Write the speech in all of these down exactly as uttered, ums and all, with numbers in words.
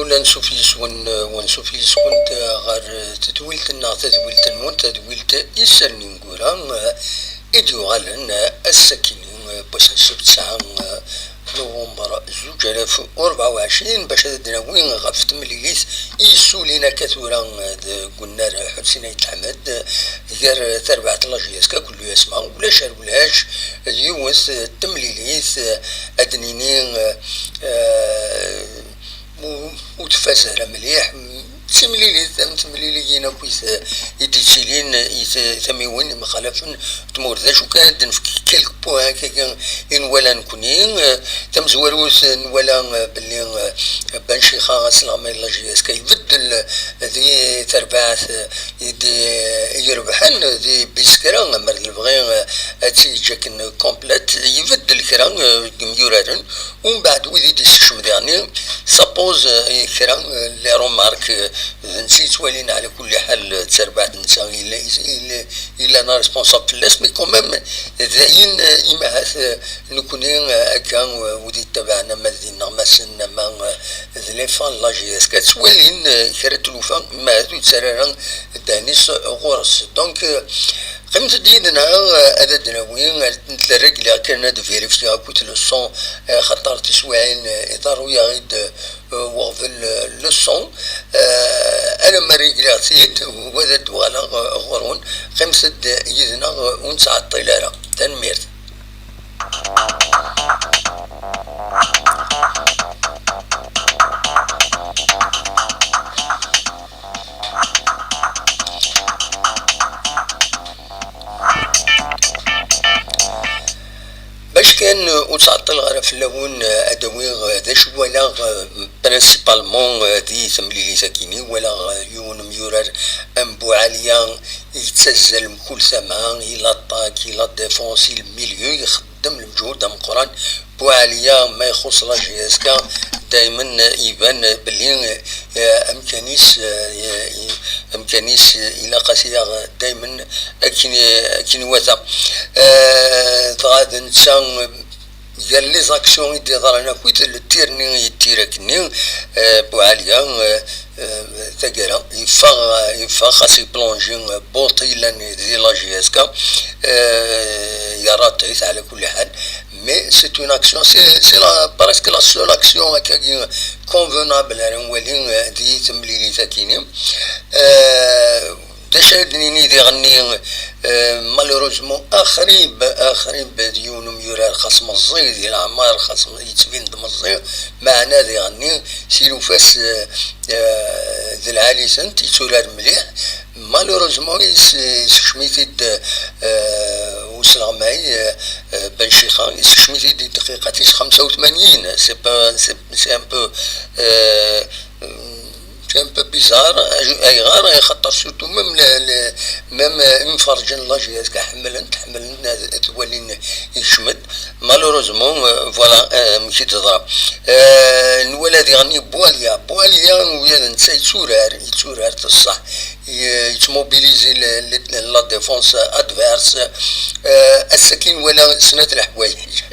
Ansuf yes-wen, ansuf yes-went ɣer tedwilt-nneɣ, tadwilt-nwen, tadwilt Isallen Ineggura, i d-yuɣalen ass-akini, n wass n ssebt, tesɛa Nuvember zuǧ alaf u rebɛa u ɛecrin, bac ad d-nawi ɣef temlilit i yessulin akka tura deg unnar Ḥusin Ayt Ḥmed, gar terbaɛt n la J S K akked l'U S M A, ulac ar ulac, d yiwet n temlilit, ad d-nini, eh, ur, ur tfaz ara mliḥ. D timlilin, am temlilin akk i d-yettilin i tamiwin imxalafen n tmurt. D acu kan, ad d-nefk quelques points akkagi i nwala nekni. Tamezwarut, nwala belli Ben Chixa, asleɣmay n la J S K, ibeddel di terbaɛt i d-irebḥen di Biskra, mer d lebɣi ad tt-yeǧǧ akken complète, ibeddel kra n yemyuraren. Umbeɛd wid i d-isekcem diɣenni, suppose, eh, kra, eh, les remarques, eh, d netta yettwalin ɛla kulli ḥal, eh, d tarbaɛt netta yella, yella, yella la responsable fell-as, mais quand même, eh, d ayen, eh, imahat, eh, nekni, eh, akka, eh, wid yettabaɛen ama d ineɣmasen, ama, eh, d les fans n la J S K, ttwalin, eh, kra n tlufa, imahat ur yettarra ara ddehn-is ɣur-s. Donc, eh, Qqimet-d yid-neɣ, eh, ad d-nawi, eh, la règle kan ad vérifier akkit le son, eh, xaṭer tiswiɛin, eh, iḍerru-yaɣ-id, eh, weɣbel, eh, le son, eh, alamma régleɣ-t-id, u ad d-uɣaleɣ, eh, ɣur-wen. Qqimet-d yid-neɣ, eh, ur nettɛeṭṭil ara. Tanemmirt. Bac kan ur ttɛeṭṭileɣ ara fell-awen, ad d-awiɣ d acu walaɣ, principalement, di temlilit-agi-nni, walaɣ yiwen umyurar am Buɛaliya yettazzal mkul tama, i l'attaque, i la défense, i le milieu, ixeddem lmeǧhud ameqqran. Buɛaliya, ma ixuṣ la J S K, daymen iban belli, eh, amkan-is, eh, amkan-is ilaq ad t-yaɣ daymen akken, akken iwata. Eh, dɣa d netta, gar les actions i d-iḍran akkit le tir-nni i yettir akkenni, eh, Buɛaliya, eh, eh, taggara, yeffeɣ, yeffeɣ, xas iplonji, eh, Buṭi yellan di la J S K, eh, yerra-t ɛla kulli ḥal. Mais c'est une action, c'est, c'est la, presque la seule action akkagi convenable ara nwali, eh, di temlilit-agi-nni. Eh, d acu ara d-nini diɣenni, eh, malheureusement, axrib, axrib d yiwen umyurar xas meẓẓi di leɛmer, xas yettbin-d meẓẓi, meɛna diɣenni, si lufas, eh, eh, d lɛali-tent, yetturar mliḥ. Malheureusement, yes-, yessekcem-it-id, eh, usleɣmay, eh, eh, Ben Chixa, yessekcem-it-id di dqiqat-is xemsa u tmanyin. C'est pas, c'est, c'est un peu, eh, c'est un peu bizarre. Ayɣer? Xaṭer surtout même le, le, même, eh, imferrǧen n la J S K ḥemmlen-t, ḥemmlen ad, ad t-walin yekcem-d. Malheureusement, eh, voilà, eh, amek i d-teḍra. Eh, nwala diɣenni Buɛaliya. Buɛaliya, ula d netta yetturar, yetturar d ṣṣeḥ. Ye-, yettmobilizi le, le, la défense adverse. Eh, ass-agi nwala snat leḥwayeǧ.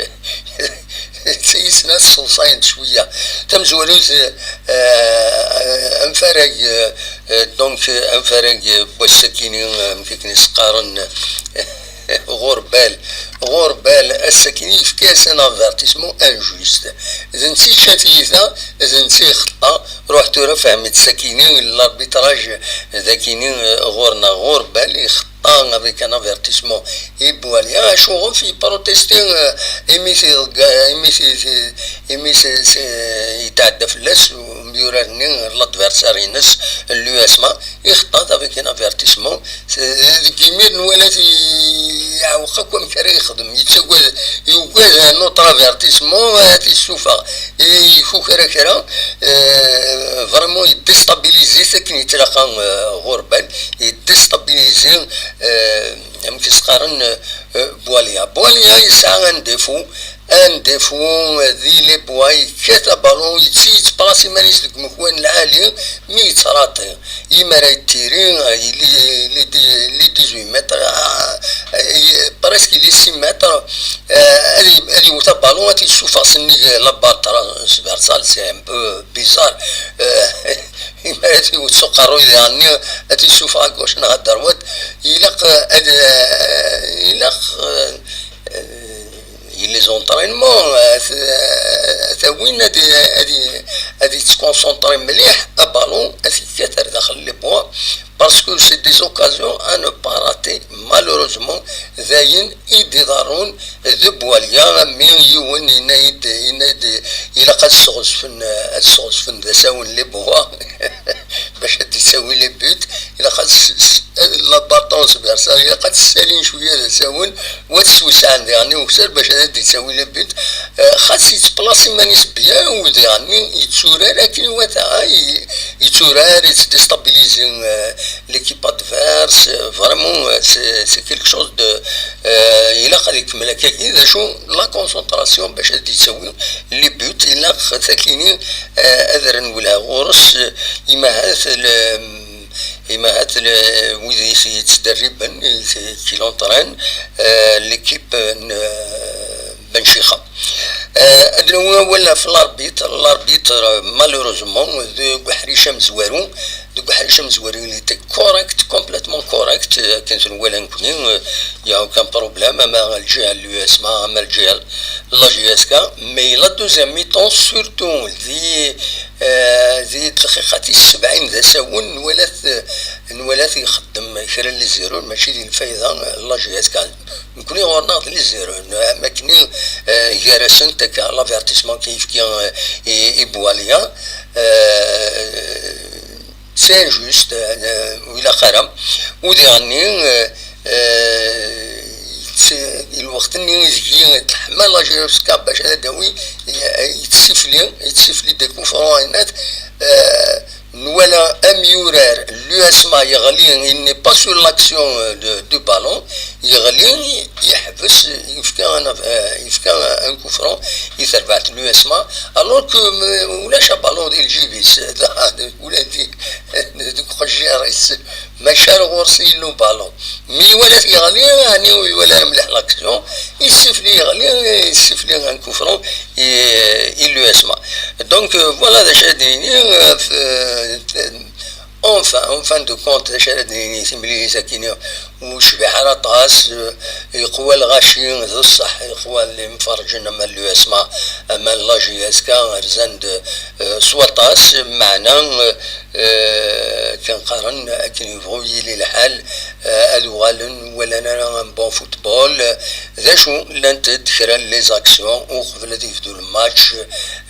Tayi snat sseḍsayent cwiya. Tamezwarut, eh, eh, anfarag, eh, eh, donc, eh, anfarag, eh, n wass-agi-ni, eh, amek akken i s-qqaren, ɣurbal. Ɣurbal, ass-agi-ni yefka-yas un avertissement injuste. D netta i ččan tiyita, d netta i ixeṭṭa. Ruḥ tura fhem-itt sakini, l'arbitrage dagini, eh, ɣur-neɣ ɣur Bal ixeṭṭa avec un avertissement i Buɛaliya. Acu ɣef yeprotesti, eh, imi t-iḍegga, imi t-, t-, imi s-, s-, yetɛedda fell-as umyurar-nni, l'adversaire-ines, l'U S M A, ixeṭṭa avec un avertissement. Deg imir nwala-t i-, iɛweq akk amek ara yexdem, yettagad, yugad un autre avertissement, ad t-issufeɣ, i-, ikukra kra, eh, vraiment yeddestabilizi-t akken yettlaqa, eh, ɣur Bal, yeddestabilizi, eh, amek i s-qqaren, eh, Buɛaliya. Buɛaliya yesɛa un défaut, un défaut, eh, di les bois, yekkat abalun, yetti-, yettplas iman-is deg umekwan lɛali, mi yettraṭi. Imi ara yettiri, les, les, les dix-huit mètres, ah, eh, presque les six mètres, eh, ad y-, ad yewwet abalun, ad t-yessufeɣ sennig la barre transversale, c'est un peu bizarre. Eh, ad iwet s uqerruy daɣenni, ad t-issufeɣ à gauche neɣ à droite. Ilaq, eh, ad, eh, ilaq, eh, eh, les entraînements, eh, t-, eh, ad t-awin ad, ad, ad yettconcentré mliḥ abalun, ad t-yekkat ar daxel les bois, parce que c'est des occasions à ne pas rater, malheureusement. Dayen i d-iḍerrun de Boualiya, mi yiwen yenna-yi-d, yenna-yi-d ilaq ad sɣezfen, ad sɣezfen d asawen les bois bac ad d-ittawi les buts. Ilaq ad s-, s-, la baton sbersa, ilaq ad ssalin cwiya d asawen, wa teswesɛen diɣen i ukessar bac ad d-ittawi les buts. Eh, xas yettplaṣi iman-is bien, u diɣen yetturar akken iwata, ah, i-, yetturar, yettdestabilizi, eh, l'équipe adverse, eh, vraiment, eh, c'est, c'est quelque chose de, eh, ilaq ad ikemmel akkagi, d acu, la concentration bac ad d-ittawi les buts, ilaq takini, eh, ad rnewlha ɣur-s, eh, imahat le, imahat le, wid i yettderriben, i, qui l'entraîne, eh, l'équipe n, eh, Ben Chixa. Eh, ad nawi awal ɣef l'arbitre. L'arbitre, eh, malheureusement, deg uḥric amezwaru, deg uḥric amezwaru, il était correct, complètement correct, eh, akken tenwala nekni, eh, il y a aucun problème, ama lǧiha n l'U S M A, ama lǧiha n la J S K, mais la deuxième mi-temps, surtout, di, eh, di dqiqa tis sebɛin d asawen, nwala-t, nwala-t ixeddem kra n les erreurs, mačči di lfayda, eh, la J S K. Nekni ɣur-neɣ d les erreurs, am akken, eh, gar-asent akka l'avertissement i yefka, eh, i, i Boualiya, eh, c'est injuste, eh, ur ilaq ara. U diɣenni, eh, eh, t-, lweqt-nni ideg teḥma la J S K bac ad d-tawi, eh, yettsifli, yettsifli des coups francs, eh, nwala amyurar, l'U S M A yeɣli, il n'est pas sur l'action, euh, de, du ballon, yeɣli, yeḥbes, yefka un, euh, yefka un coup franc i terbaɛt l'U S M A, alors que, euh, ulac abalun di lǧib-is, ula di, deg uqejjir-is, mačči ar ɣur-s yella ubalun. Mi iwala-t yeɣli, ɛni ur iwala ara mliḥ l'action, yessifli yeɣli, yessifli un coup franc i, i l'U S M A. Donc, euh, voilà d acu ara d-nini, euh, f-, enfin, en fin de compte, d acu ara d-nini, timlilit-agi-nni ur tecbiḥ ara aṭas, euh, yeqwa lɣaci, d ṣṣeḥ, yeqwa imferrǧen ama l'U S M A, ama la J S K, rzan-d, euh, s waṭas, meɛna, euh, Eh, kan qqaren akken yebɣu yili lḥal, eh, ad uɣalen walan ara un bon football. Eh, d acu, llant-d kra n les actions uqbel ad yebdu lmatch,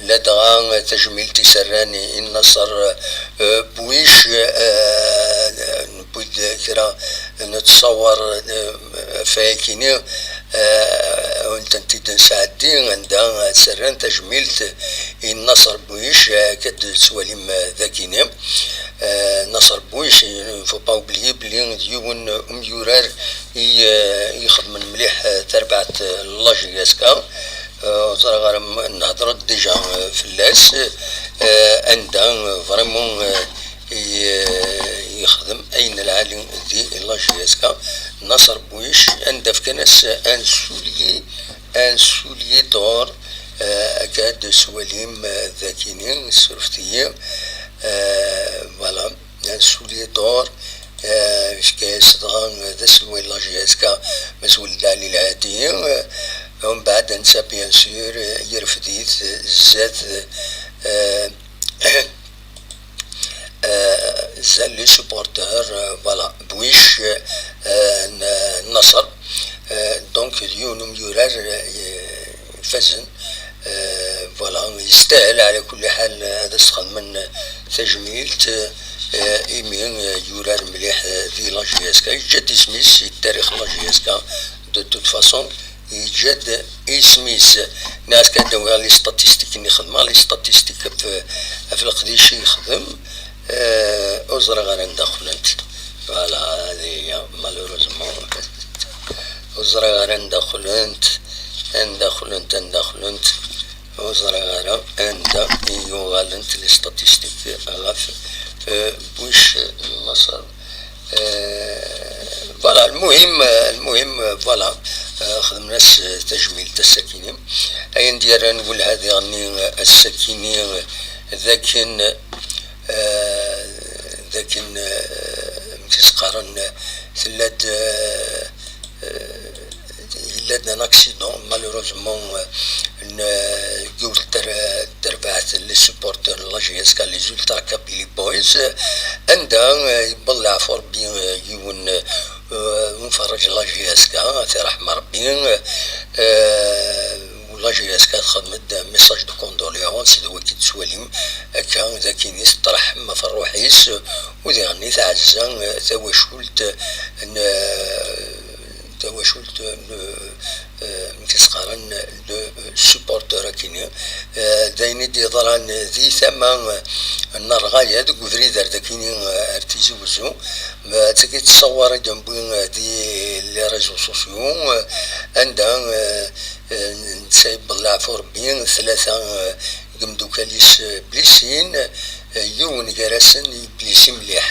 ladɣa tajmilt i s-rran i Naṣer, eh, Buic, eh, newwi-d kra n ttṣawer, eh, ɣef wayagi-nni, eh, ad tent-id-nesɛeddi, anda s-rran tajmilt i Naṣer Buic, eh, akka d-tettwalim, eh, dagi-nni. Eh, Naṣer Buic, il ne faut pas oublier belli d yiwen umyurar i, eh, ixedmen mliḥ, eh, tarbaɛt, eh, la J S K. Eh, ur ẓriɣ ara m-, nehder-d déjà, eh, fell-as, eh, anda, eh, vraiment, eh, i, eh, yexdem ayen lɛali di la J S K. Naṣer Buic, anda fkan-as un soulier, un soulier d'or, eh, akka d-tettwalim, eh, dagi-nni, surfet-iyi. Eh, voilà, un soulier d'or, eh, yefka-as dɣa, eh, d aselway n la J S K, Mazwel Lɛali Lɛadi, eh, umbeɛd ansa, bien sûr, eh, yerfed-it, eh, zdat, eh, eh, zdat les supporters, eh, voilà, Buic, eh, n-, Naṣer. Eh, donc, d yiwen umyurar, eh, ifazen. Eh, voilà, yestahel, ɛla kulli ḥal, eh, ad as-xedmen tajmilt, eh, imi, eh, yurar mliḥ, eh, di la J S K. Yeǧǧa-d isem-is, i tarix n la J S K, de toute façon, yeǧǧa-d isem-is. Nniɣ-as kan ad d-awiɣ les statistiques-nni xedmeɣ, les statistiques ɣef, ɣef leqdic i yexdem, eh, ur ẓriɣ ara anda xlent. Voilà, هذه هي، malheureusement. Ur ẓriɣ ara anda xlent, anda xlent, anda xlent. Ur ẓriɣ ara anda i yuɣalent les statistiques ɣef, eh, Buic Naṣer. Eh, voilà, المهم, المهم, voilà, eh, xedmen-as, eh, tajmilt ass-akini. Ayen d-yerran welha diɣenni, eh, ass-akini, eh, d akken, eh, Dakken, eh, amek i s-qqaren, eh, tella-d, eh, eh, yella-d un accident, malheureusement, eh, n, eh, yiwet ter-, terbaɛt, les supporters n la J S K, les Ultra Kabylie Boys, eh, anda, eh, yewweḍ leɛfu Rebbi, eh, yiwen, eh, umferrej n la J S K, ad t-iṛḥem Rebbi, eh, la J S K txedmet-d message de condoléances d wagi tettwalim akka, d akin i teṭṭerḥem ɣef ṛṛuḥ-is, u diɣen i tɛezza tawacult n, tawacult n, eh, amek i s-qqaren, le supporter akini. Eh, d ayen i d-yeḍran di tama n Rɣaya deg ubrid ar dakini, eh, ar Tizi Wezzu. Ma d tagi tessawar i d-newwi, eh, di les réseaux sociaux, eh, anda, eh, eh, netta yewweḍ leɛfu Rebbi, tlata, eh, deg imeddukal-is, eh, blessin, eh, yiwen gar-asen blessi mliḥ.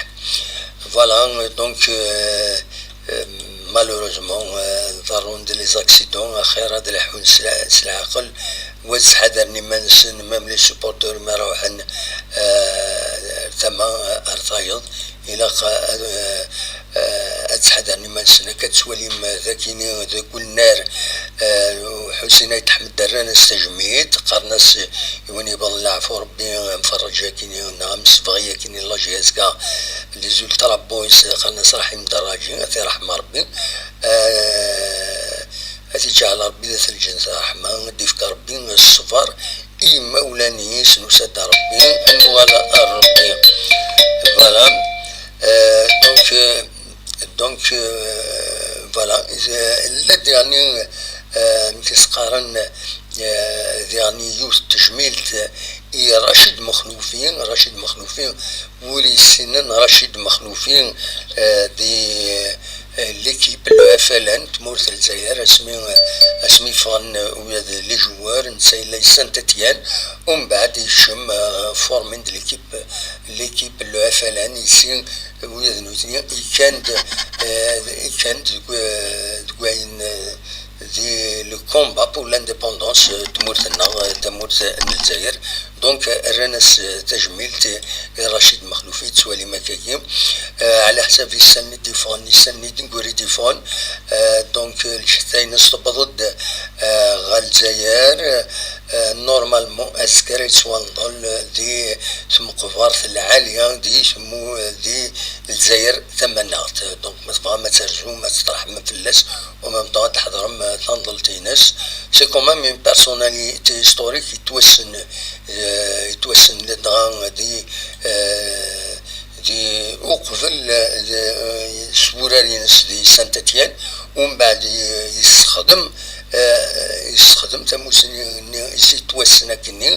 Voilà, donc, eh, eh, malheureusement, eh, ḍerrun-d les accidents, axir ad lḥun s la-, s leɛqel, u ad ttḥadaren iman-nsen, même les supporters mi ara ruḥen, eh, tama, eh, ar tayeḍ. Ilaq, eh, eh, ad ttḥadaren iman-nsen. Akka tettwalim, eh, dakini deg unnar, eh, Ḥusin Ayt Ḥmed rran-as tajmilt, qqaren-as i win yebɣan leɛfu Rebbi, amferrej akini neɣ amsebɣi akini n la J S K, les Ultra Boys, qqaren-as Raḥim Derraǧi, ad t-iṛḥem Rebbi. Eh, ad t-iǧɛel Rebbi d at lǧennet ṛṛeḥma, ad d-ifk Rebbi ṣṣber i yimawlan-is, nusa-d ar Rebbi, ad nuɣal ar Rebbi. Voilà. Euh, donc, euh, donc, euh, voilà. Euh, la dernière, euh, amek i s-qqaren, euh, diɣen yiwet n tejmilt i Racid Mexlufi. Racid Mexlufi, win yessinen Racid Mexlufi, euh, di, euh, l'équipe, le F L N, tmurt n Lezzayer, asmi, asmi ffɣen, euh, ula d les joueurs, netta yella di Saint-Étienne, umbeɛd yekcem, euh, formin-d l'équipe, l'équipe, le F L N, ici, ula d nutni, ikkan-d, euh, ikkan-d deg, euh, deg wayen, euh, di le combat pour l'indépendance, euh, tmurt-nneɣ, euh, tamurt n Lezzayer. Donc, euh, rran-as, euh, tajmilt i Racid Mexlufi, tettwalim akkagi. Euh, ɛla ḥsab issan-nni d-iffɣen, issan-nni d-nguri d-iffɣen. Euh, donc, euh, lǧehda-ines tewweḍ-d, euh, ɣer Lezzayer. Euh, normalement, azekka ara yettwanḍel, euh, di tmeqbert lɛali, di tmu-, di Lezzayer tamaneɣt. Donc, ma tebɣam ad terzum, ad teṭṭerḥem fell-as, en même temps ad tḥedrem, euh, tanḍelt-ines. C'est quand même une personnalité historique yettwassen, euh, yettwassen ladɣa di, euh, di uqbel, euh, di, euh, s wurar-ines di Saint-Étienne, umbeɛd, euh, yessexdem, euh, yessexdem tamussni-nni i s-yettwassen akkenni,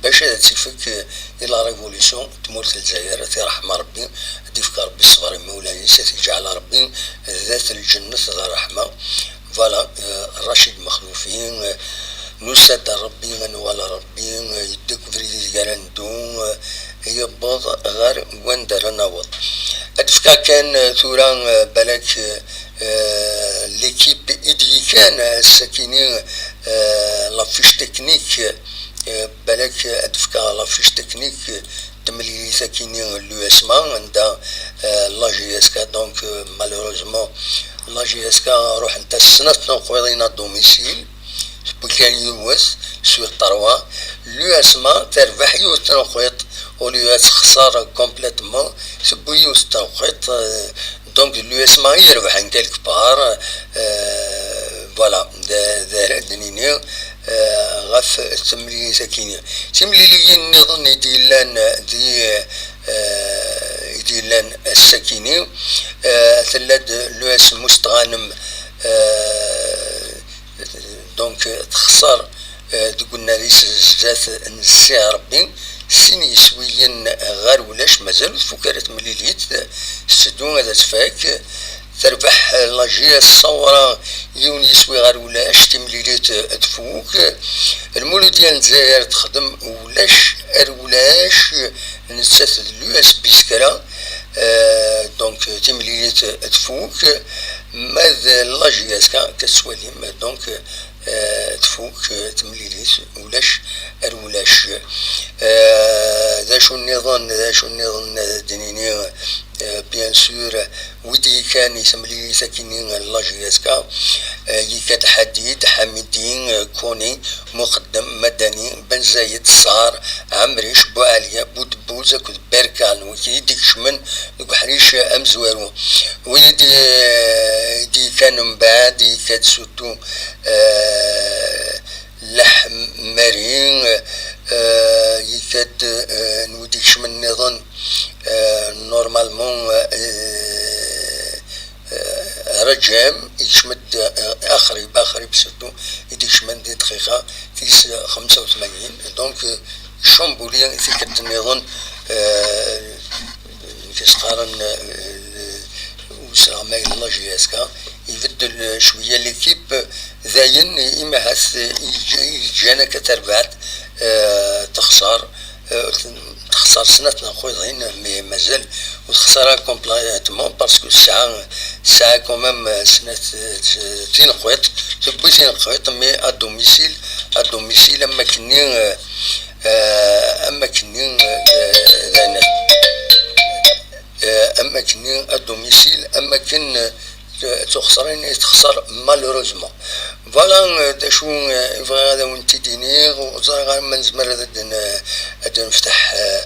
bac ad tt-ifek, euh, i la révolution n tmurt n Lezzayer. Ad t-iṛḥem Rebbi, ad d-ifk Rebbi ṣṣber i imawlan-is, ad t-iǧɛel Rebbi d at lǧennet d ṛṛeḥma. Voilà, euh, Racid Mexlufi, euh, nusa-d ar Rebbi, ad nuɣal ar Rebbi, euh, yedda deg ubrid ideg ara neddu, euh, yewweḍ ɣer wanda ara naweḍ. Ad d-fkeɣ kan, euh, tura, euh, balak, euh, l'équipe i d-yekkan, euh, ass-akini, euh, la fiche technique, euh, balak, euh, ad d-fkeɣ la fiche technique, euh, temlilit akini n l'U S M A, anda, euh, la J S K, donc, euh, malheureusement, la J S K ruḥent-as snat tnaqwiḍin à domicile, tewwi kan yiwet, sur trois. L'U S M A terbeḥ yiwet tnaqwiḍt, au lieu ad texṣer complètement, tewwi yiwet tnaqwiḍt, euh, donc d l'U S M A i irebḥen quelque part, euh, voilà, d, d ara d-nini, euh, ɣef temlilit akini. Timliliyin nniḍen i d-yellan di, euh, i d-yellan ass-akini, euh, tella-d l'U S M Ustɣanem, euh, donc, texṣer, euh, deg unnar-is zdat n Si Ṛebbi, sin yiswiyen ɣer ulac, mazal ur tfuk ara temlilit, tetteddu ad tfak. Terbeḥ la J S Ṣawra yiwen yiswi ɣer ulac, timlilit ad tfuk. Lmuludya n Lezzayer texdem ulac ar ulac, nettat d l'U S B s kra. Euh, donc, timlilit ad tfuk. Ma d la J S K, akka tettwalim, donc, Eh, tfuk, eh, temlilit, ulac ar ulac. Eh, d acu nniḍen, d acu nniḍen, eh, d-nini, eh, bien sûr, wid yekkan i temlilit akini n la J S K, eh, yekka-d Ḥadid, Ḥamidi, eh, Koni, Muqeddem, Madani, Ben Zayed, Sar, Ɛemric, Buɛaliya, Budebbuz akked Berkan, wid i d-ikecmen deg uḥric amezwaru. Wid i d-, i d-yekkan mbeɛd, yekka-d surtout, eh, Leḥmari, eh, yekka-d, eh, n wid ikecmen nniḍen, eh, normalement, eh, eh, Raǧam, ikcem-d, eh, Axrib, Axrib surtout, i d-ikecmen di dqiqa tis xemsa u tmanyin. Donc, eh, Chambouly, tikkelt nniḍen, eh, i s-qqaren, eh, usreɣmay n la J S K, ibeddel, eh, cwiya l'équipe, dayen, imi ahat, eh, yeǧ-, yeǧǧan akka tarbaɛt, eh, texṣer, eh, texṣer snat neɣ xwiḍin, mais mazal ur texṣer ara complètement parce que tesɛa, tesɛa quand même, eh, snat, eh, tineqwiṭ, tewwi tineqwiṭ, mais à domicile, à domicile, am wakken-nni, eh, eh, am wakken-nni, eh, d, d, eh, am wakken-nni à domicile, am wakken, eh, d tuxṣarin i texṣer malheureusement. Voilà, eh, d acu, eh, i bɣiɣ ad awen-t-id-iniɣ, ur ẓriɣ ara ma nezmer ad d-, ad d-nefteḥ, eh,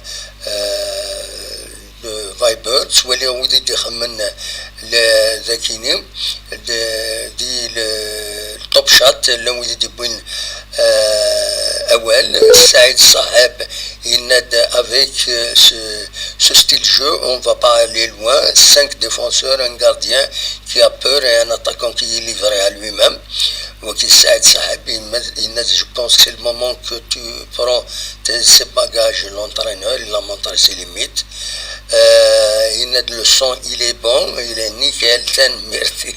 eh, le Viber, ttwaliɣ wid i d-ixemmen le-, dakini, de-, di le, le top chat, llan wid i d-iwwin, eh, awal. Saɛid Ṣaḥab yenna-d: avec, euh, ce, ce style de jeu, on va pas aller loin. Cinq défenseurs, un gardien qui a peur et un attaquant qui est livré à lui-même. Waki Saïd Saheb, il m'a, il m'a dit: je pense que c'est le moment que tu prends tes, ses bagages, l'entraîneur, il a montré ses limites. Euh, il a dit: le son, il est bon, il est nickel, ten, merci.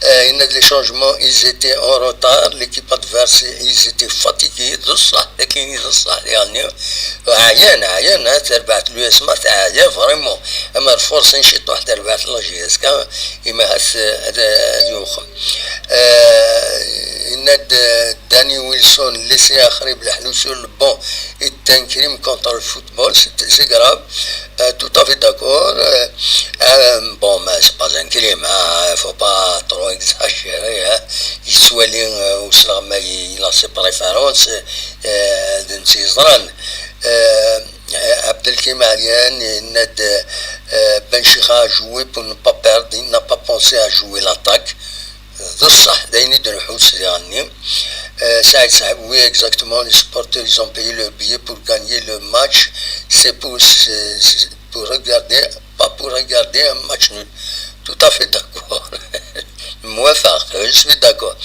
Euh, il a dit: les changements, ils étaient en retard, l'équipe adverse, ils étaient fatigués, d ṣṣeḥ, d ṣṣeḥ, يعني. Ɛyan, ɛyan, ha, terbaɛt l'U S M A teɛya vraiment. Ama tfurṣin ciṭuḥ terbaɛt la J S K, ima has ad, ad yuxem. Euh, yenna-d, euh, Danny Wilson, laisser Axrib leḥlu sur le banc est un crime contre le football, c'est, c'est grave. Euh, tout à fait d'accord. Euh, euh, bon, mais c'est pas un crime, hein, faut pas trop exagérer, hein. Yettwali, euh, usreɣmay, il a ses préférences, euh, d netta yeẓran. Euh, Abdelkrim Alian, il a de, euh, Ben Chikha a joué pour ne pas perdre, il n'a pas pensé à jouer l'attaque. D ṣṣeḥ, d ayen i d-nḥus diɣenni. Euh, Saïd Saheb, oui, exactement, les supporters, ils ont payé leur billet pour gagner le match. C'est pour, c'est, c'est pour regarder, pas pour regarder un match nul. Tout à fait d'accord. موافق, je suis d'accord.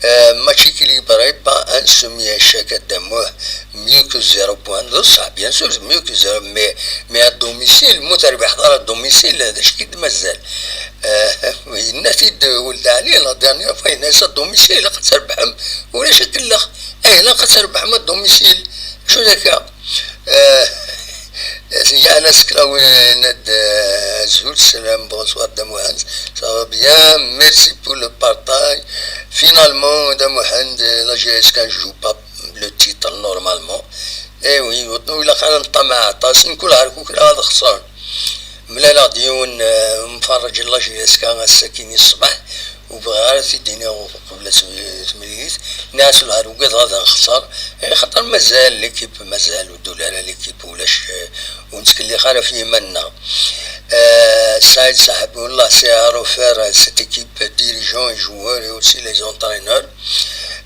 Euh, match équilibré, pas un semi-échec à deux mois, mieux que zéro point. D ṣṣeḥ, bien sûr, c'est mieux que zéro, mais, mais à domicile, mu terbiḥeḍ ara à domicile, d acu i d-mazal? Euh, yenna-t-id Weld Ɛli, la dernière fois, yenna-as à domicile, ilaq ad trebḥem, ulac akellex. Eh, ilaq ad trebḥem à domicile. Acu d akka? Euh, Sidi Anas Kraoui, yenna-d, euh, azul, salam, bonsoir, Dda Muḥend. Ça va bien, merci pour le partage. Finalement, Dda Muḥend, la J S K ne joue pas le titre normalement. Eh oui, ur ilaq ara neṭṭamaɛ aṭas, nekk ur ɛerku kra ad xesren. Mlaleɣ-d yiwen, eh, umferrej n la J S K ass-akini ṣṣbeḥ, ur bɣiɣ ara ad t-id-iniɣ qbel ad tm-, temlilit. Nniɣ-as: lhar ugadeɣ ad nxeṣṣer, eh, xaṭer mazal l'équipe, mazal ur d-tuli ara l'équipe, ulac, eh, ur nettkellix ara ɣef yiman-nneɣ. Eh, Saïd Saheb, والله c'est à refaire, euh, cette équipe, dirigeants et joueurs et aussi les entraîneurs.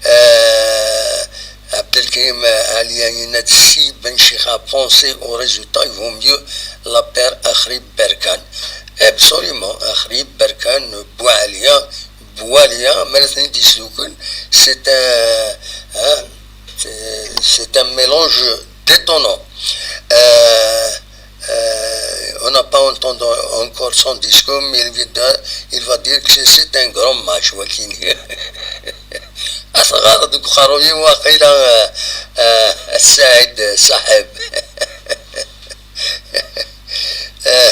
Euh, Abdelkrim Ali yenna-d: si Ben Chikha a pensé au résultat, il vaut mieux la paire Axrib Berkan. Absolument, Axrib Berkan, Boualia, Boualia, ma la c'est un, hein, c'est, c'est un mélange détonnant. Euh, euh, on n'a pas entendu encore son discours, mais il va, il va dire que c'est, c'est un grand match, wakini. Asɣar deg uqerruy-iw waqila, euh, euh, Saïd Saheb. Euh,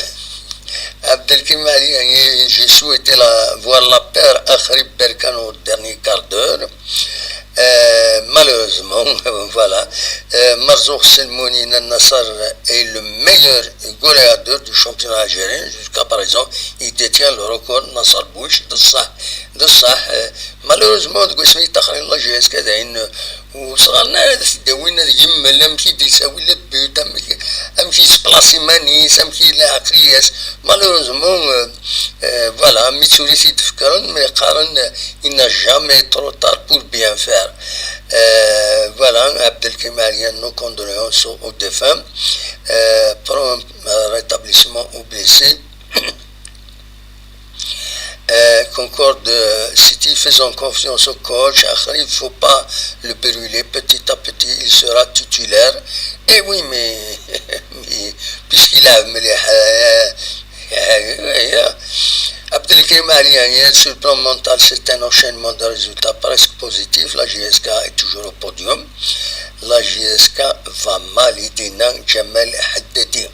Abdelkrim Ali, j'ai souhaité la, voir la paire Axrib Berkan au dernier quart d'heure. Marzouk Selmouni, Nasser est le meilleur goleador du championnat algérien. Jusqu'à présent, il détient le record. Nasser Bouich, de ça, de ça, euh, malheureusement, de Gosmi Tahrir, la G S K, c'est une, ou Sarana, c'est des winners, il y a même qui dit ça, oui, le but, même qui, même qui se place, Manis, même qui l'a appris. Malheureusement, euh, euh, voilà, Mitsouri, c'est différent, mais Karen, euh, il n'a jamais trop tard pour bien faire. Euh, voilà, Abdelkrim Alien, nos condoléances aux, aux défunts. Euh, prompt, euh, rétablissement aux blessés. Euh, Concorde, euh, City, faisons confiance au coach. Après, il ne faut pas le brûler. Petit à petit, il sera titulaire. Et oui, mais, mais puisqu'il a, mais les, euh, euh, euh, Abdelkrim Ali, hein, sur le plan mental, c'est un enchaînement de résultats presque positifs. La J S K est toujours au podium. La J S K va mal, il dit non, Jamel Haddadi.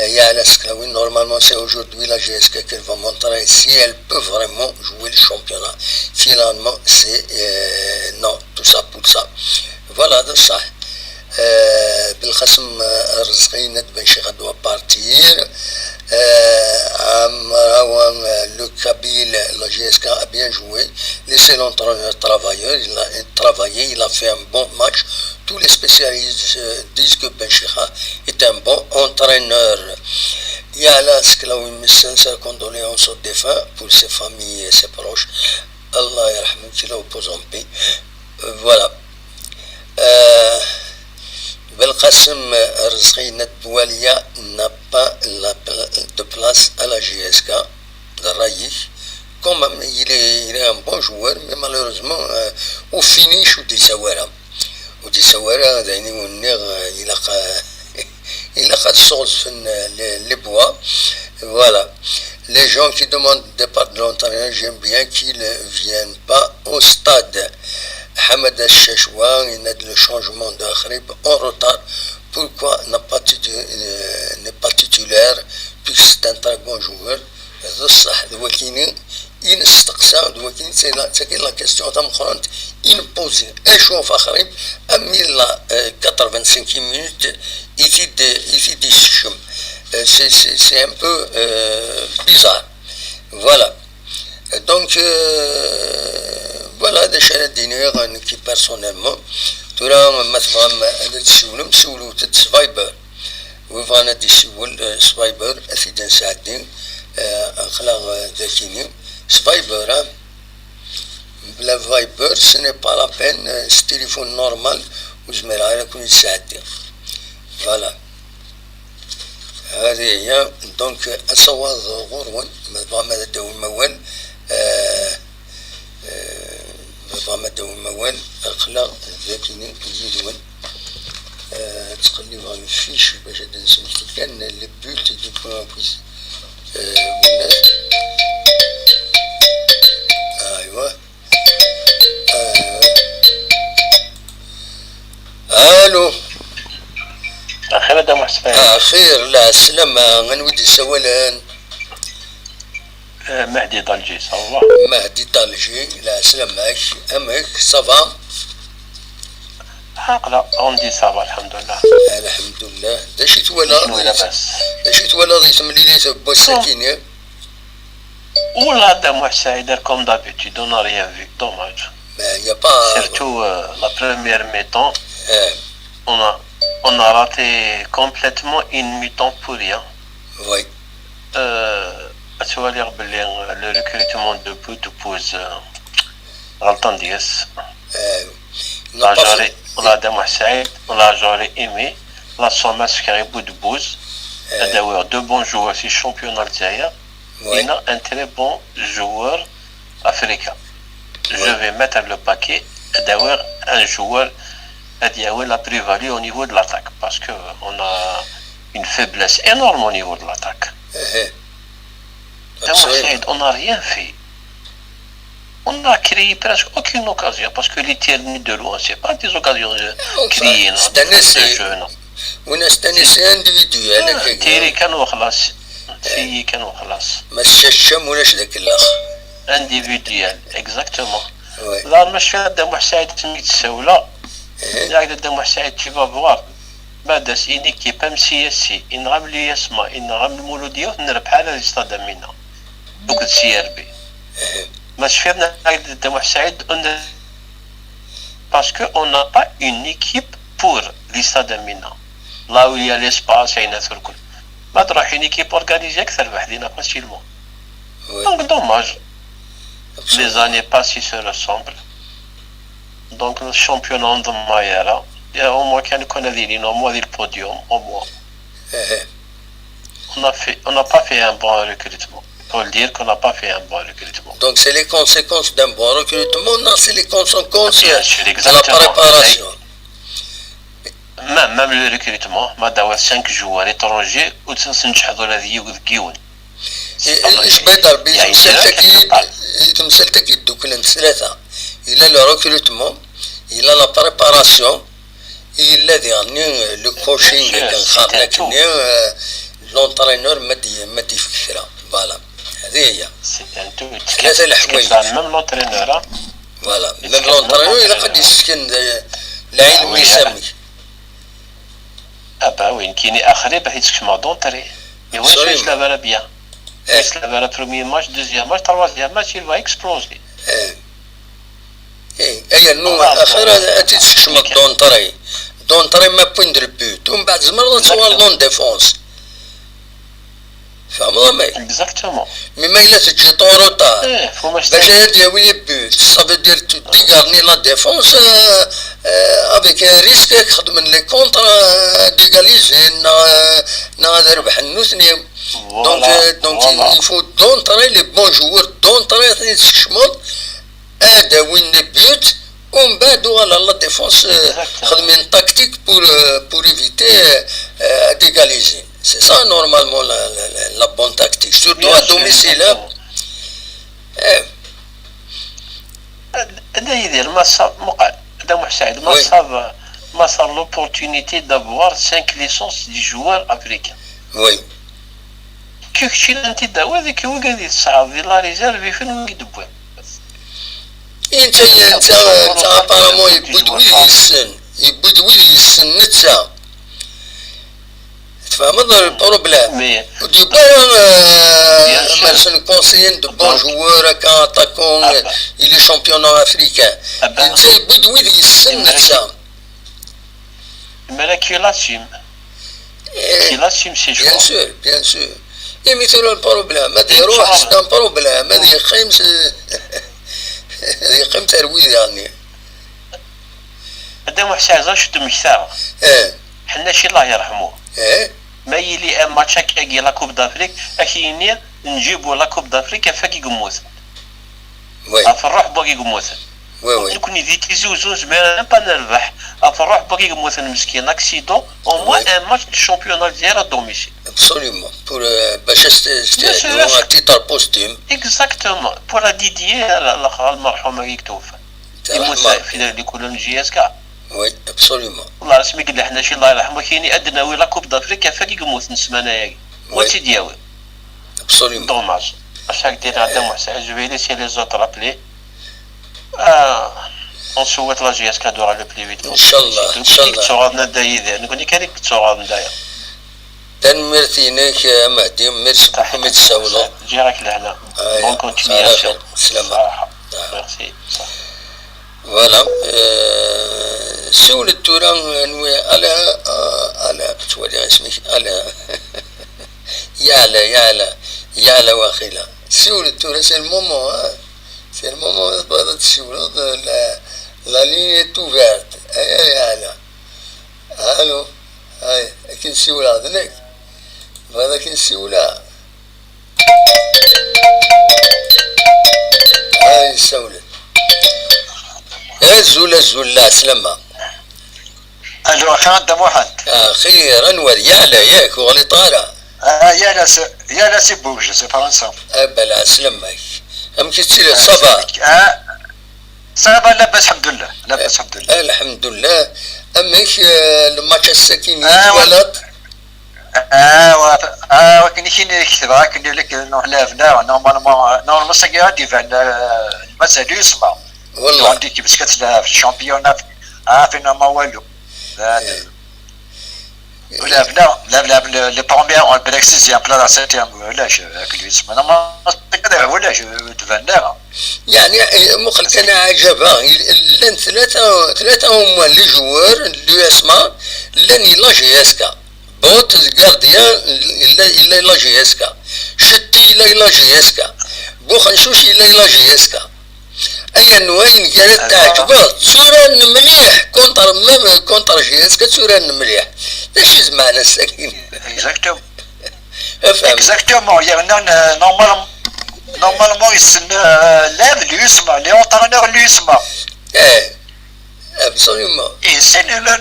Euh, Yael Askhlaoui, normalement, c'est aujourd'hui la J S K qu'elle va montrer si elle peut vraiment jouer le championnat. Finalement, c'est, euh, non, tout ça pour ça. Voilà, de ça. Euh, Belkacem, euh, Rzqi, Ned Ben Cheikh doit partir. Euh, Amraoui, euh, le Kabyle, la J S K a bien joué. Laissez l'entraîneur travailler. Il a, travailler. Il a fait un bon match. Tous les spécialistes, euh, disent que Ben Cheikh est un bon entraîneur. Yael Askhlaoui, mes sincères condoléances aux défunts, pour ses familles et ses proches. Allah yarham, qu'il repose en paix. Euh, voilà. Euh, Belkacem, euh, Rzqi, Ned Boualia n'a pas la pla-, de place à la J S K, de Raïk. Quand même, il est, il est un bon joueur, mais malheureusement, euh, au finish, ou des Sawara. Ou des Sawara, il a, il a, il a, les, les bois. Voilà. Les gens qui demandent le départ de l'entraîneur, j'aime bien qu'ils ne viennent pas au stade. Hamada Chachwa, il a dit le changement de Khrib en retard. Pourquoi n'a pas titu-, euh, n'est pas titulaire, puisque c'est un très bon joueur. D ṣṣeḥ, d wakini i nesteqsa, d wakini, c'est la, c'est la question tameqqrant i nposé. Acu ɣef Axrib, am il a, euh, quatre-vingt-cinq minutes, i t-id, i t-id-yessekcem. Euh, c'est, c'est, c'est un peu, euh, bizarre. Voilà. Donc, euh, voilà, d acu ara d-iniɣ, nekki personnellement. Tura, ma tebɣam ad d-tessiwlem, siwlet-d s Viber. Wi bɣan ad d-isiwel, euh, s Viber, ad t-id-nesɛeddi, euh, aql-aɣ, euh, dakini. S Viber, hein. Mebla Viber, ce n'est pas la peine, euh, s téléphone normal, ur zmireɣ ara ad ken-id-sɛeddiɣ. Voilà. Hadi hiya, donc, asawaḍ ɣur-wen, ma tebɣam ad d-tawim awal, euh, euh, ma tebɣam ad d-tawim awal, aql-aɣ dakini yid-wen. Euh, ttqellibeɣ une fiche bac ad d-nesmekti kan les buts du point en plus. Euh, aywa. Allô. Axir a Dda Muḥ Smaɛil. Axir, lɛeslama, anwa i d-yessawalen? Euh, Mahdi d'Alger, ça va? Mahdi d'Alger, lɛeslama-k, amek, ça va? Aql-aɣ, on dit ça va, alḥemdulillah. Alḥemdulillah. D acu i twalaḍ? D acu i twalaḍ di temlilit n wass-akini? Oula, Dda Muḥ Saɛid, comme d'habitude, on n'a rien vu. Dommage. Mais y a pas. Surtout, euh, la première mi-temps, on a, on a raté complètement une mi-temps pour rien. Oui. Euh, ad twaliḍ belli, euh, le recrutement de Boudbouz, euh, ɣelṭen deg-s. On l'a, j'aurais, on l'a, Dda Muḥ Saɛid, on l'a, j'aurais aimé la somme à Boudbouz, ad awiɣ deux bons joueurs si championnat Lezzayer. Oui. Il a un très bon joueur africain. Je vais mettre le paquet, ad awiɣ un joueur ad yawi la plus-value au niveau de l'attaque, parce que on a une faiblesse énorme au niveau de l'attaque. Dda Muḥ Saɛid, on n'a rien fait. On a créé presque aucune occasion, parce que les tirs de loin, c'est pas des occasions, euh, créées, non, des frappes de jeu, non. Win-as tani, c'est individuel, ah, tiri kan u xlas. Tiri kan u xlas. Ma s-, ulac d akellax. Individuel, exactement. Oui. La, maca Dda Muḥ Saɛid, mi d-ssawleɣ, Nniɣ-ak-d a Dda Muḥ Saɛid, tu vas voir. Ma d-as une équipe am C S C, inɣa am l'U S M A, inɣa am Lmulud, yiwet n rrbeḥ ara di Stade Amina. Akked C R B. Ma tecfiḍ, nniɣ-ak-d a Dda Muḥ Saɛid, on ne- parce que on n'a pas une équipe pour les Stade Amina. Là où il y a l'espace, il y a turkul. Ma tṛuḥ une équipe organisée, ad k-terbeḥ dinna facilement. Donc, dommage. Les années passent, ils se ressemblent. Donc, le championnat en Maïara, au moins, كان يكون هذه les noms, au moins, le podium, au moins. On a fait, on n'a pas fait un bon recrutement. Il faut le dire qu'on n'a pas fait un bon recrutement. Donc, c'est les conséquences d'un bon recrutement, non, c'est les conséquences de la préparation. Même, même le recrutement, ma d'avoir cinq joueurs étrangers, ou de cinq joueurs. Icebbaḍ Rebbi, i temsalt-agi, i temsalt-agi dduklen tlata. Yella le recrutement, yella la préparation, yella diɣenni le coaching, akken qqaren akkenni, l'entraîneur ma d-, ma d-yefk kra. Voilà. Hadi hiya. Tlata leḥwayeǧ. Même l'entraîneur, hein. Voilà. Même l'entraîneur, ilaq ad d-yessken lɛilm-is amek. Ah bah oui, nekkini axir bac ad tt-kecmeɣ d'entrée. Mais wa ur yeslab ara bien. Ur yeslab ara premier match, deuxième match, troisième match, il va exploser. Ayer nu axir ad tt-id-tkecmeḍ d'entrée. D'entrée ma point de but. Umbeɛd tzemreḍ ad tuɣaleḍ en défense. Tfehmeḍ amek? Exactement. Mais ma yella teǧǧiḍ en retard, bac ad d-yawi les buts, ça veut dire tu dégarnis la défense, euh, euh, avec un risque ad xedmen les contres, euh, d'égaliser, neɣ, euh, neɣ ad rebḥen nutni. Donc, euh, donc il faut d'entrée, les bons joueurs d'entrée ad ten-id-tkecmeḍ, ad d-awin les buts, umbeɛd uɣal la défense, euh, xedmen tactique pour, euh, pour éviter, euh, d'égaliser. C'est ça, normalement, la, la, la, la bonne tactique. Surtout à domicile, hein. Eh. Dda Yidir, ma ça, muqal, Dda Muḥ Saɛid, ma ça, ma ça l'opportunité d'avoir cinq licences de joueurs africains. Oui. Keččini ad tent-id-tawiḍ, wigad i tesɛiḍ di la réserve, ifen wigi d-wwiḍ. Netta, netta, netta, apparemment, yewwi-d wid yessen. Yewwi-d wid yessen netta. Tfehmeḍ le problème? Ur d-yewwi ara, euh, ma sen conseiller de bons joueurs, akka, attaquant, il est champion africain. Netta yewwi-d wid yessen netta. Mais là, qui l'assume? Eh, qui l'assume, c'est bien sûr, bien sûr. Imi tura le problème, ad iruḥ, c'est un problème, ad yeqqim, ad yeqqim terwid, yeɛni. Dda Muḥ Saɛid, acu d-mmektaɣ? Eh. Ḥennaci, Allah yerḥmu. Eh. Ma yili un match akkagi, la Coupe d'Afrique, ad k-yini, njibu la Coupe d'Afrique, af wagi yemmuten. Oui. Ɣef ṛṛuḥ n wagi yemmuten. Oui, oui. Nekkni di Tizi Uzzu nezmer même pas nerbeḥ ɣef ṛṛuḥ n wagi yemmuten meskin, accident, au moins un match de championnat d Lezzayer à domicile. Absolument. Pour, euh, bac ad s-, bien sûr, à titre posthume. Exactement. Pour la dédier à la, la, à lmerḥum-agi i twufan. Yemmut fi l'école n J S K. Oui, absolument. Wallah, asmi yella ḥennaci, Allah yerḥmu, kini ad d-nawi la Coupe d'Afrique, af wagi yemmuten ssmana-agi. Oui. Wa tt-id-yawi. Absolument. Dommage. Acu ara k-d-iniɣ, Dda Muḥ Saɛid, je vais laisser les autres appeler. Ah, on souhaite la J S K de rentrer le plus vite possible. Inchallah, inchallah. Nekkni kan i yettuɣaḍen a Dda Yidir, nekkni kan i yettuɣaḍen d'ailleurs. Tanemmirt-inek a Mehdi, merci beaucoup mi d-tsawleḍ. Ǧǧiɣ-ak lehna. Bonne continuation. Slama. Merci. Voilà. Euh, siwlet tura, euh, nwi, ala, euh, ala, ttwaliɣ isem-ik, ala. Yeɛla, yeɛla, yeɛla waxila. Siwlet tura, c'est le moment, hein. C'est le moment, tebɣiḍ ad tessiwleḍ, la, la ligne est ouverte. Aya yeɛla. Allô. Ay, akken siwleɣ d nekk. Tebɣiḍ akken siwleɣ? Ay, sawlen. Azul, azul, lɛeslama. Allô, axir a Dda Muḥend. Axir, anwa, yeɛla, yak, ur ɣliṭ ara. Ah, yeɛla si, yeɛla si Bouge, si Fransa. Aba, lɛeslama-k. Amek i tettiliḍ, ça va? Ah, ça va, labas, lḥemdullah. Labas, lḥemdullah. Lḥemdullah. Amek, eh, le match ass-agi i twalaḍ? Ah, wa-, ah, wakken i k-in-, i ketbeɣ, akken i lek-, nuḥ lɛebna, normalement, normalement, sagi ad d-iban, eh, mazal yusma. Wallah. Tuɣal-d équipe s-, ad telɛeb championnat. Ah, finalement, walu. Là, le- Là, là, là, là, le, le premier, on peut l'excise, il y a plein de septième, là, je, avec lui, c'est maintenant, c'est que des, là, je, de vingt heures. يعني، إيه، مخل كان عجبة. لان ثلاثة، ثلاثة هما les joueurs، l'U S M A، لان la J S K. Bot, gardien, il a, il a la J S K. Chetti, il a la J S K. Bouchenchouch, il a la J S K. Ayen n wayen kan ad tɛeǧbeḍ, tturan mliḥ, contre, même contre J S K, tturan mliḥ. D acu i d meɛna-s akin? Exactement. Afhem. Exactement. Yerna, euh, normal-, normalement, yessen, euh, lab l'U S M A, les entraîneurs l'U S M A. Eh, absolument. Yessen, euh,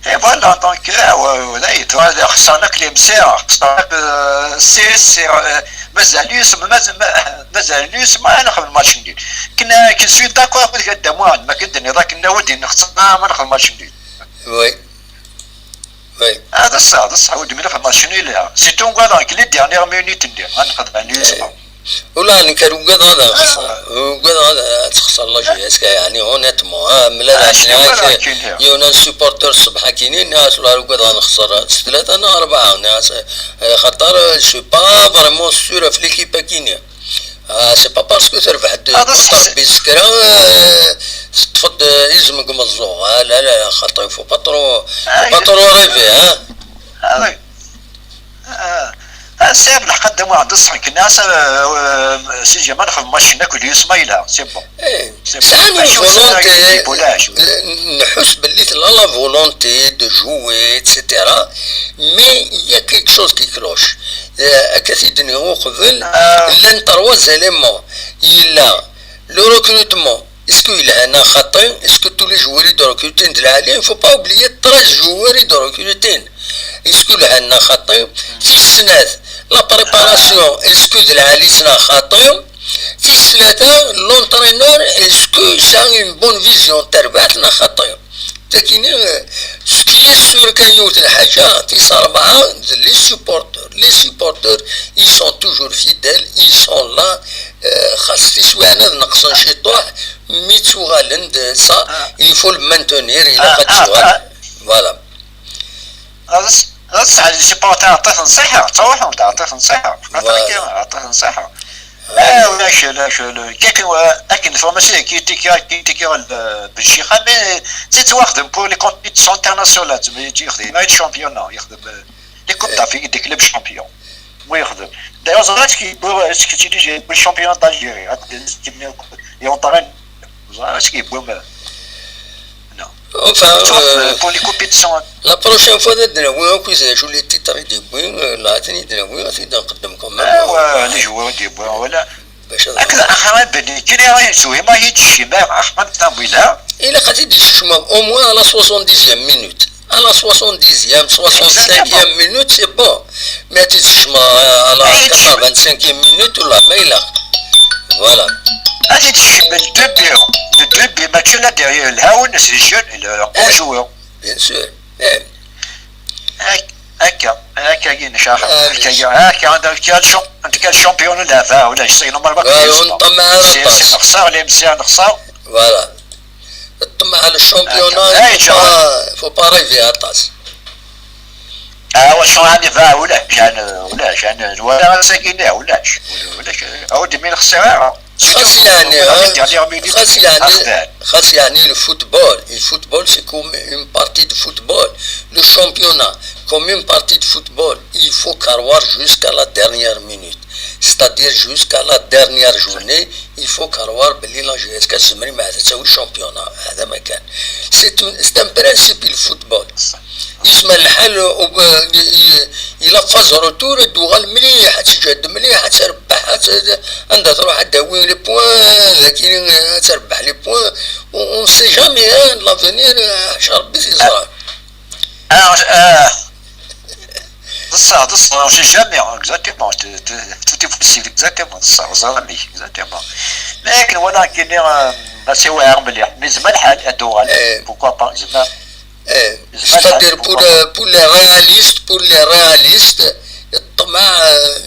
Et voilà, donc, euh, ouais, ouais, là, il doit dire ça, là, que les M C R, ça, euh, c'est, c'est, euh, mazal-iyi, ma, ma, mazal-iyi, ma, أنا خدمة ماتش جديد. كنا، كي سويت d'accord avec الدموع، ما كدني ذاك النوادي نخصنا، ما نخدم ماتش جديد. Oui. Oui. هذا الصح، هذا الصح، ودي من خدمة شنو اللي، c'est tout, voilà, que les dernières minutes اللي، ما نخدم، يعني، يسمع. ولا نكر وقد هذا خسر، وقد هذا تخسر لا جي اس كا، يعني، honnêtement، ها، ملا آه، شنو يعني، هذا كاين هنا؟ يونا سوبورتور الصبح كاينين، ناس ولا وقد هذا نخسر ثلاثة، أنا أربعة، ناس، آه، خاطر، je suis pas vraiment sûr في l'équipe كاينين. آه، c'est pas parce que تربح دو هذا صح. بيسكرا، آه، تفض، آه، يزمك مزوغ. آه، لا، لا، لا، خاطر faut pas trop، faut pas trop rêver، ها؟ هذا. آه. آه، سي عبد الحق قدم واحد الصحن كناس، آه، سي جمال خدم ماشي ناكل يوسف ما يلا، c'est bon. ايه، c'est bon. ساعة une volonté، نحس باللي لا، la volonté de jouer، et cetera. Mais il y a quelque chose qui cloche. آه، هكا سيدني هو قبل، آه. لان trois éléments. Il a le recrutement. Est-ce que il a un خطي؟ Est-ce que tous les joueurs de recruter de la Ligue? Il faut pas oublier treize joueurs de recruter. Est-ce que il a un خطي؟ تيسنات. La préparation, est-ce que de la Ligue خطي؟ تيسنات، l'entraîneur, est-ce que ça a une bonne vision تربحت نا خطي؟ تاكيني، ce qui est sûr كاين يوت الحاجة، تيس أربعة، les supporters. Les supporters, ils sont toujours fidèles, ils sont là. آه، خاص تيسوي أنا نقصن شي طوح، مي تسوغالن د ça, il faut le maintenir، إلا قد تسوغالن. Voilà. هذا س-، هذا سعد السيبورتر عطيه نصيحة، حتى واحد عطيه نصيحة. Voilà. عطيه نصيحة. آه، ولا شيء، لا شيء، لا. كي كان، كاين فورماسيون كي تيكا، كي تيكا ال-، بالشيخة، مي تيتواخدم pour les compétitions internationales، تما يجي يخدم، ما يجي شامبيونا، يخدم، آه، les coupes d'Afrique، des clubs champions. ويخدم. D'ailleurs، زعما كيبغيو، سكتي ديجا يبغي الشامبيون دالجيري، هاد الناس كيبغيو يونطرين. زعما كيبغيو ما-، Non. Enfin, pour les compétitions. La prochaine fois, ندير وين كويس، شو les titres يدير وين، لا، تاني يدير وين، غادي نقدم quand même. ايوا، les joueurs يدير وين، ولا. باش هذا. هكذا، اخي، ما بني، كي راه يسوي، ما يتشي، ما، اخي، ما تنوي لا. إلا قد يدي شي شمام، au moins à la soixante-dixième minute. À la soixante-dixième, soixante-cinquième minute, c'est bon. Mais tu te à la quatre-vingt-cinquième minute, ou la mail. Voilà. هذه تشمل deux buts. Les deux buts, match là derrière, là, on est jeune, il est un bon joueur. Bien sûr. Eh. هك-، هكا، هكا كاين شاخر. هكا، هكا، عندك كاع الشام-، عندك كاع الشامبيون ولا فا، ولا شي، normal ما كاينش. نطمع على سي، سي نخسر، لي مسيا نخسر. Voilà. الطمع على الشامبيون، هكا. إيه، faut pas، faut pas rêver، عطاس. آه، واش راني فا، ولا كان، ولا كان، ولا ساكن، ولا، ولا، أو دي مين خسر. خاص يعني، ها؟ خاص يعني، خاص يعني le football. Le football, c'est comme une partie de football. Le championnat, comme une partie de football. Il faut croire jusqu'à la dernière minute. C'est-à-dire jusqu'à la dernière journée, il faut croire بلي la J S K تزمري مع تساوي championnat. هذا ما كان. C'est un, c'est un principe le football. يسمى الحال، إلا phase retour، الدوغال مليح، تجهد مليح، تربح، ت-، عندها تروح تداوي les points، لكن تربح les points. On sait jamais، ها، l'avenir، ها، شربي في زرار. آه، آه. بصح، بصح، on sait jamais، exactement، ت-، ت-، tout est possible، exactement، بصح، زرامي، exactement. لكن، ولكن، آه، ماشي واعر مليح، mais زعما الحال، الدوغال، إيه. Pourquoi pas، زعما. إيه. C'est-à-dire pour، pour les réalistes، pour les réalistes، الطمع، آه،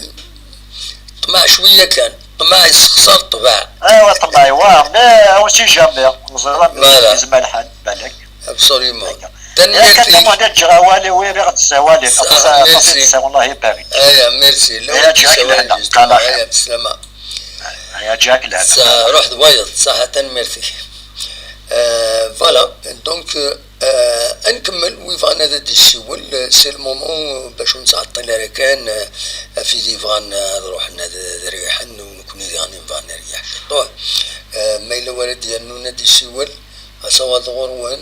الطمع شوية كان. Ṭṭmeɛ yessexṣar ṭṭbeɛ. Aywa, ṭṭmeɛ, wa, mais on sait jamais. Neẓra. Voilà. Yezmer lḥal, balak. Absolument. Tanemmirt-ik. Yak ad ǧǧeɣ awal-iw, iriɣ-d ssawal-ik. Aṭas, aṭas i d-ssawal, Allah ibarik. Aya, merci. Aya, ǧǧiɣ-ak lehna. Aya, beslama. Aya, ǧǧiɣ-ak lehna. Ruḥ d wayeḍ, ṣaḥa, tanemmirt-ik. Euh, voilà, donc, euh, ad nkemmel, wi bɣan ad d-yessiwel, euh, c'est le moment, euh, bac ur nettɛeṭṭil ara kan, euh, ɣef wid yebɣan ad ruḥen ad, ad reyḥen, u nekkni diɣen bɣan ad neryeḥ ciṭuḥ. Euh, ma yella wara d-yernun ad d-yessiwel, asawaḍ ɣur-wen,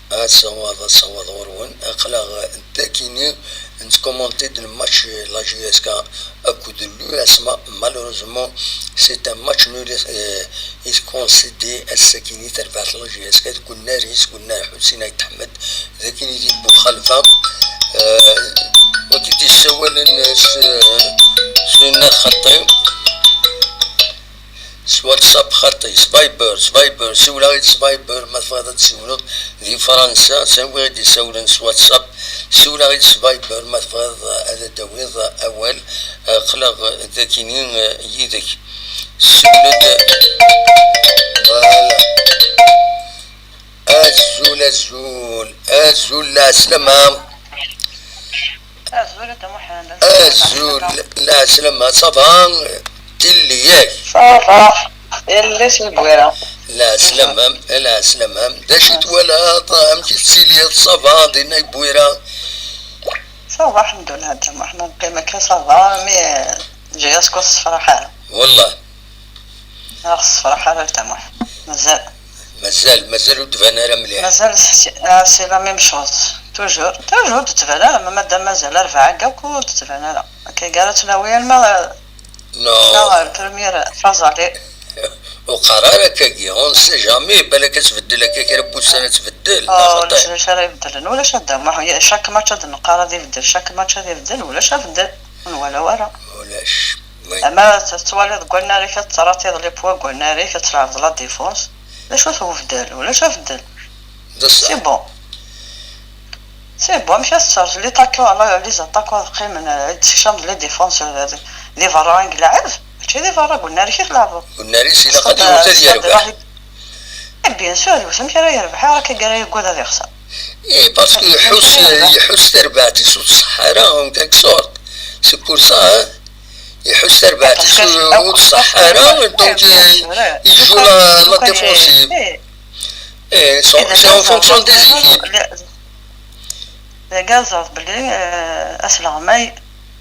asawaḍ, asawaḍ ɣur-wen, aql-aɣ dagini, nettkumanti-d le match, euh, la J S K akked l'U S M A, malheureusement, c'est un match nul, euh, i tconcéder ass-agi i terbaɛt la J S K deg unnar-is, deg unnar Ḥusin Ayt Ḥmed, dagini di Buxalfa, euh, wagi d-yessawalen s, s unnar xaṭi. S WhatsApp xaṭi, s Viber, s Viber, siwel-aɣ-id s Viber, ma tebɣiḍ ad d-siwleḍ di Fransa, s anwi i d-isawlen s WhatsApp, siwel-aɣ-id s Viber, ma tebɣiḍ ad d-tawiḍ awal, aql-aɣ dagini yid-k. Siwel-d. Voilà. Azul, azul, azul, lɛeslama. Azul a Dda Muḥend. Azul, lɛeslama, ça va? Tilli, yak? Ça va. Yelli-s n Bwira. Lɛeslama, lɛeslama. D acu i twalaḍ? Amek i tettiliḍ? Ça va, dinna i Bwira? Ça va, lḥemdullah, a Dda Muḥend. Neqqim akka, ça va, mais, euh, Ǧǧiɣ-as ur tessefraḥ ara. Wellah. Ur tessefraḥ ara a Dda Muḥ. Mazal. Mazal, mazal ur d-tban ara mliḥ. Mazal c'est, ah, c'est la même chose. Toujours, toujours ur d-tban ara, ma madam mazal rebɛa akka ur d-tban ara. Akka i ara tt-nawi alma, non, la première phase aller. Ur qqar ara akkagi, on ne sait jamais, balak ad tbeddel akka kra n wussan ad tbeddel, neɣ xaṭi? Ulac d acu ara ibeddlen, ulac a Dda Muḥ, chaque match ad neqqar ad ibeddel, chaque match ad ibeddel, ulac abeddel. Ur nwala ara. Ulac. Oui. Ama tettwaliḍ deg wannar-ik ad tettṛatiḍ les points deg wannar-ik, ad tleɛbeḍ la défense. D acu-t ubeddel? Ulac abeddel. D ṣṣeḥ. C'est bon. C'est bon, amek ad tettṛaǧu les attaquants, la, les attaquants ad qqimen, euh, ad d-tessekcameḍ les défenses, euh, di berra i ilɛeb? Mačči di berra, deg wannar-ik i tleɛbeḍ. Deg wannar-is ilaq ad yewwet ad yerbeḥ. Eh, bien sûr, yiwet amek ara yerbeḥ, ara akka ara yaggad ad ixser. Eh, parce que iḥuss, iḥuss tarbaɛt-is ur tṣeḥḥa ara, en quelque sorte. C'est pour ça, hein. Iḥuss tarbaɛt-is ur tṣeḥḥa ara, donc, euh, il joue la, la défensive. Eh, c'est en fonction des équipes. Dagi ad ẓreḍ belli, euh, asleɣmay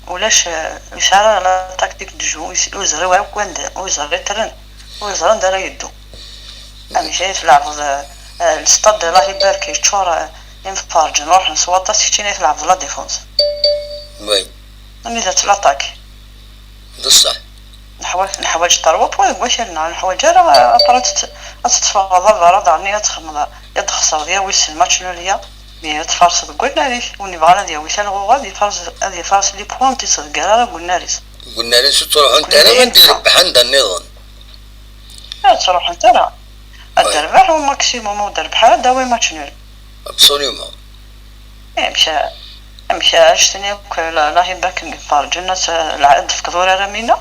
ulac, euh, ur yesɛi ara la tactique de jeu, ur yesɛi akk wanda, ur yeẓri itran, ur yeẓri anda ara yeddu. Amek ay tleɛbeḍ, euh, euh, le stade, Allah ibarek, yeččur, euh, imferrǧen, ruḥen s waṭas, keččini tleɛbeḍ la défense. Oui. Anida-tt l'attaque? D ṣṣeḥ. Neḥwaǧ, neḥwaǧ trois points deg wakal-nneɣ, neḥwaǧ ara, euh, après ad tt-, ad teṭṭfeḍ aḍar, daɣen ad txedmeḍ, ad txesreḍ ya wissen match nul ya. Mi ad tfarseḍ deg wannar-ik, win yebɣan ad yawi talɣuɣa, ad ifarṣ, ad ifarṣ les points ur t-ittḍeggir ara deg wannar-is. Deg wannar-is ur ttruḥunt ara, anda irebbeḥ anda nniḍen. Ur ttruḥunt ara. Ad d-terbeḥ au maximum, ur d-terbeḥ ara ad d-tawi match nul. Absolument. Amek, amek anect-nni akk, la, la ibarek, ad tferǧen, ad tefkeḍ urar am winna,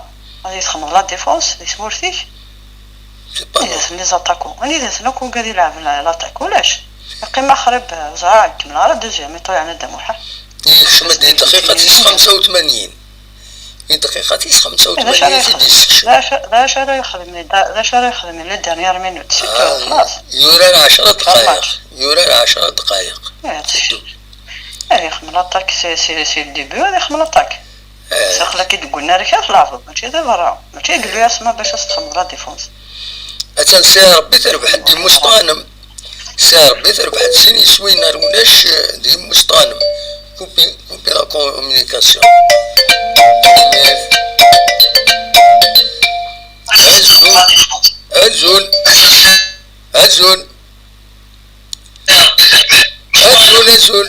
ad txedmeḍ la défense di tmurt-ik? C'est pas normal. Anida-ten les attaquants? Anida-ten akk wigad ilɛeben la, l'attaque? Ulac. Yeqqim axrib, ur ẓriɣ, ur kemmleɣ ara deuxième mi-temps, yeɛni a Dda Muḥ. Yekcem-d i dqiqa tis xemsa u tmanyin. I dqiqa tis xemsa u tmanyin i t-id-yessekcem. D acu, d acu ara yexdem, d acu ara yexdem les dernières minutes? C'est tout, xlaṣ. Yurar ɛecra dqayeq. Yurar ɛecra dqayeq. C'est tout. Ad ixdem l'attaque, c'est, c'est, c'est le début, ad ixdem l'attaque. Aql-ak-id deg unnar-ik ad tleɛbeḍ, mačči di berra. Mačči deg l'U S M A bac ad s-txedmeḍ la défense. Atan, si Rebbi terbeḥ-d imusṭanem. Si Rebbi terbeḥ-d sin yiswiyen ar ulac, eh, d imusṭanem. Coupez, coupez la communication. Azul. Azul. Azul. Azul, azul.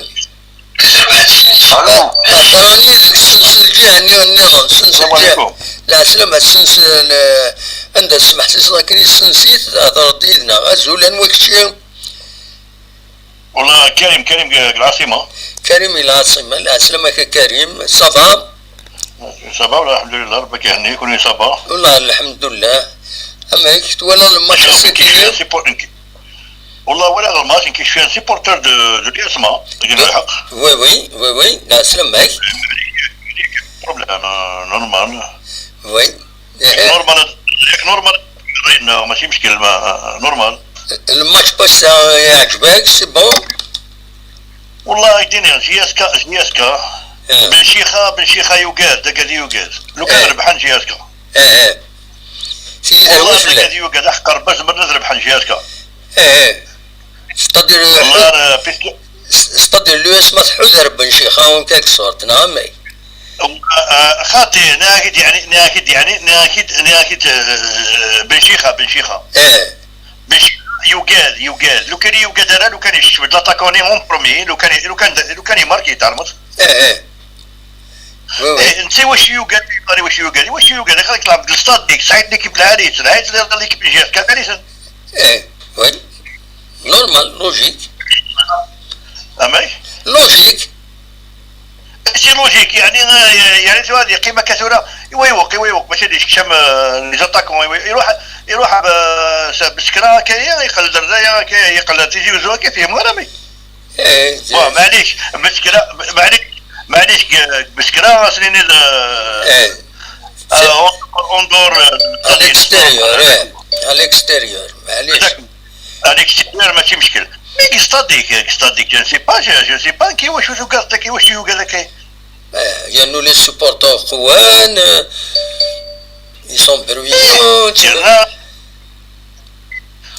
Alo. Aql-aɣ yid-k sens lǧiha-nni nniḍen, sens lǧiha. Lɛeslama, sens l-, anda smeḥsiseḍ akken i sens-it, hḍeṛ-d yid-neɣ. Azul, anwa kečči? Wallah, Karim, Karim deg lɛaṣima. Karim i lɛaṣima, lɛeslama-k a Karim, ça va? Ça va, alhamdoulilah, Rabbak ihenni, kunwi ça va. Wallah, alhamdoulilah. Amek, twalaḍ lmatch ass-agi? Nekk, je suis un suppor-, nekk, wallah, walaɣ lmatch, nekk, je suis un supporter de, de l'U S M A, deg lḥeqq. Oui, oui, oui, oui, la, slam-ak. Problème, euh, normal. Oui. Normal, normal, mačči meckel, ma, normal. Lmatch n wass-a iɛǧeb-ak, c'est bon? Wallah, ad k-d-iniɣ, J S K, J S K. Eh. Ben Chixa, Ben Chixa yugad, d agad yugad. Lukan rebḥen J S K. Eh, eh. Wallah, d agad yugad, aḥeqq Rebbi, zemren ad rebḥen J S K. Eh, eh. C'est-à-dire, wallah, euh, puisque c'est-à-dire, l'U S M A tḥuder Ben Chixa, en quelque sorte, neɣ amek? Euh, euh, xaṭi, nniɣ-ak-id, yeɛni, nniɣ-ak-id, yeɛni, nniɣ-ak-id, nniɣ-ak-id, euh, Ben Chixa, Ben Chixa. Eh. Mačči yugad, yugad. Lukan yugad ara, lukan yekcem-d l'attaquant-nni en premier, lukan, lukan, lukan yemarki, tɛelmeḍ? Eh, eh. Oui, oui. Eh, netta i wacu yugad, i wacu yugad, i wacu yugad, aql-ak tleɛbeḍ deg l'stade-ik, tesɛiḍ l'équipe lɛali, tesɛiḍ l'équipe n J S K lɛali-ten. Eh, oui. Normal, logique. Amek? Logique. C'est logique, yeɛni, yeɛni tura ad yeqqim akka tura, iwa iweq, iwa iweq, mačči ad yeskcam, euh, les attaquants, iwa, iruḥ, iruḥ, euh, s-, Beskra akka, yeqqel-d ar daya akka, yeqqel ar Tizi Uzzu akka, fehmeɣ ara mi. Eh, bon, maɛlic, Beskra, maɛlic, maɛlic, Beskra, as-nini d, euh, eh, euh, en, en dehors, euh, à l'extérieur, eh, à l'extérieur, maɛlic. À l'extérieur, mačči meckel. Mais deg stade-ik, deg stade-ik, je ne sais pas, je, je ne sais pas, ki wacu tugadeḍ, ki wacu yugad akka. Eh, yernu les supporters qwan, euh, ils sont bruyants, tu vois. Yerna,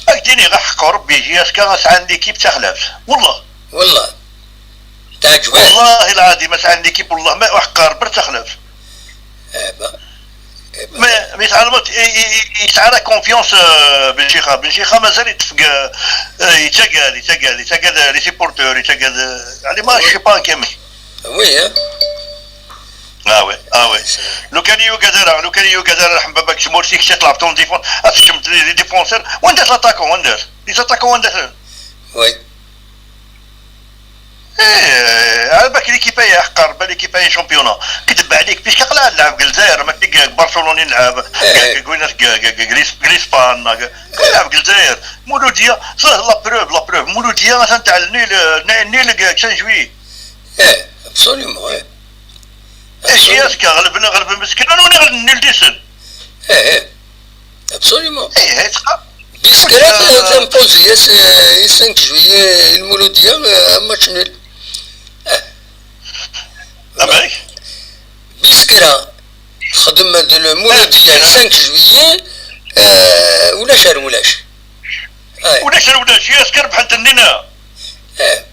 ad k-d-iniɣ, aḥeqq Rebbi, J S K sɛan l'équipe d taxlaft. Wallah. Wallah. Teɛǧeb-ak? Wallahi lɛadim, sɛan l'équipe, wallah, ma aḥeqq Rebbi d taxlaft. Eh ben. Mais, mais tɛelmeḍ, i, i, i, yesɛa la confiance, euh, Ben Chixa. Ben Chixa mazal yeṭṭef deg, euh, yettagad, yettagad, yettagad, euh, les supporters, yettagad, euh, yeɛni ma, je sais pas, amek. Oui, hein. Ah ouais, ah ouais. Lukan yugad ara, lukan yugad ara, raḥm baba-k, tmurt-ik, teṭṭef en défense, ad tekcem les, les défenseurs. Wanda-t l'attaquant, wanda-t? Les attaquants, wanda-ten? Oui. Eh, على بالك l'équipe هي حقر، بالك l'équipe هي championnat. كذب عليك، parce que قلع لعب الجزائر، ماشي برشلونة يلعب، إيه. وين، ليسبان، يلعب الجزائر. مولودية، صح، la preuve، la preuve. مولودية مثلًا تاع النيل، النيل، cinq juillet. إيه، absolument، إيه. Absolument. J S K غلبنا، غلب مسكين، أنا غلب النيل ديسن. إيه، إيه. Absolument. إيه، إيه، تخ-، بيسكرا آه. تمبوزي، يس-، يس cinq juillet، المولودية، آه، match nul. آه. أمريك؟ بيسكرا خدم هاد المولودية آه. cinq juillet، آه، ولاش غير ولاش. آه. ولاش غير ولاش، يس كربحت النينا. آه.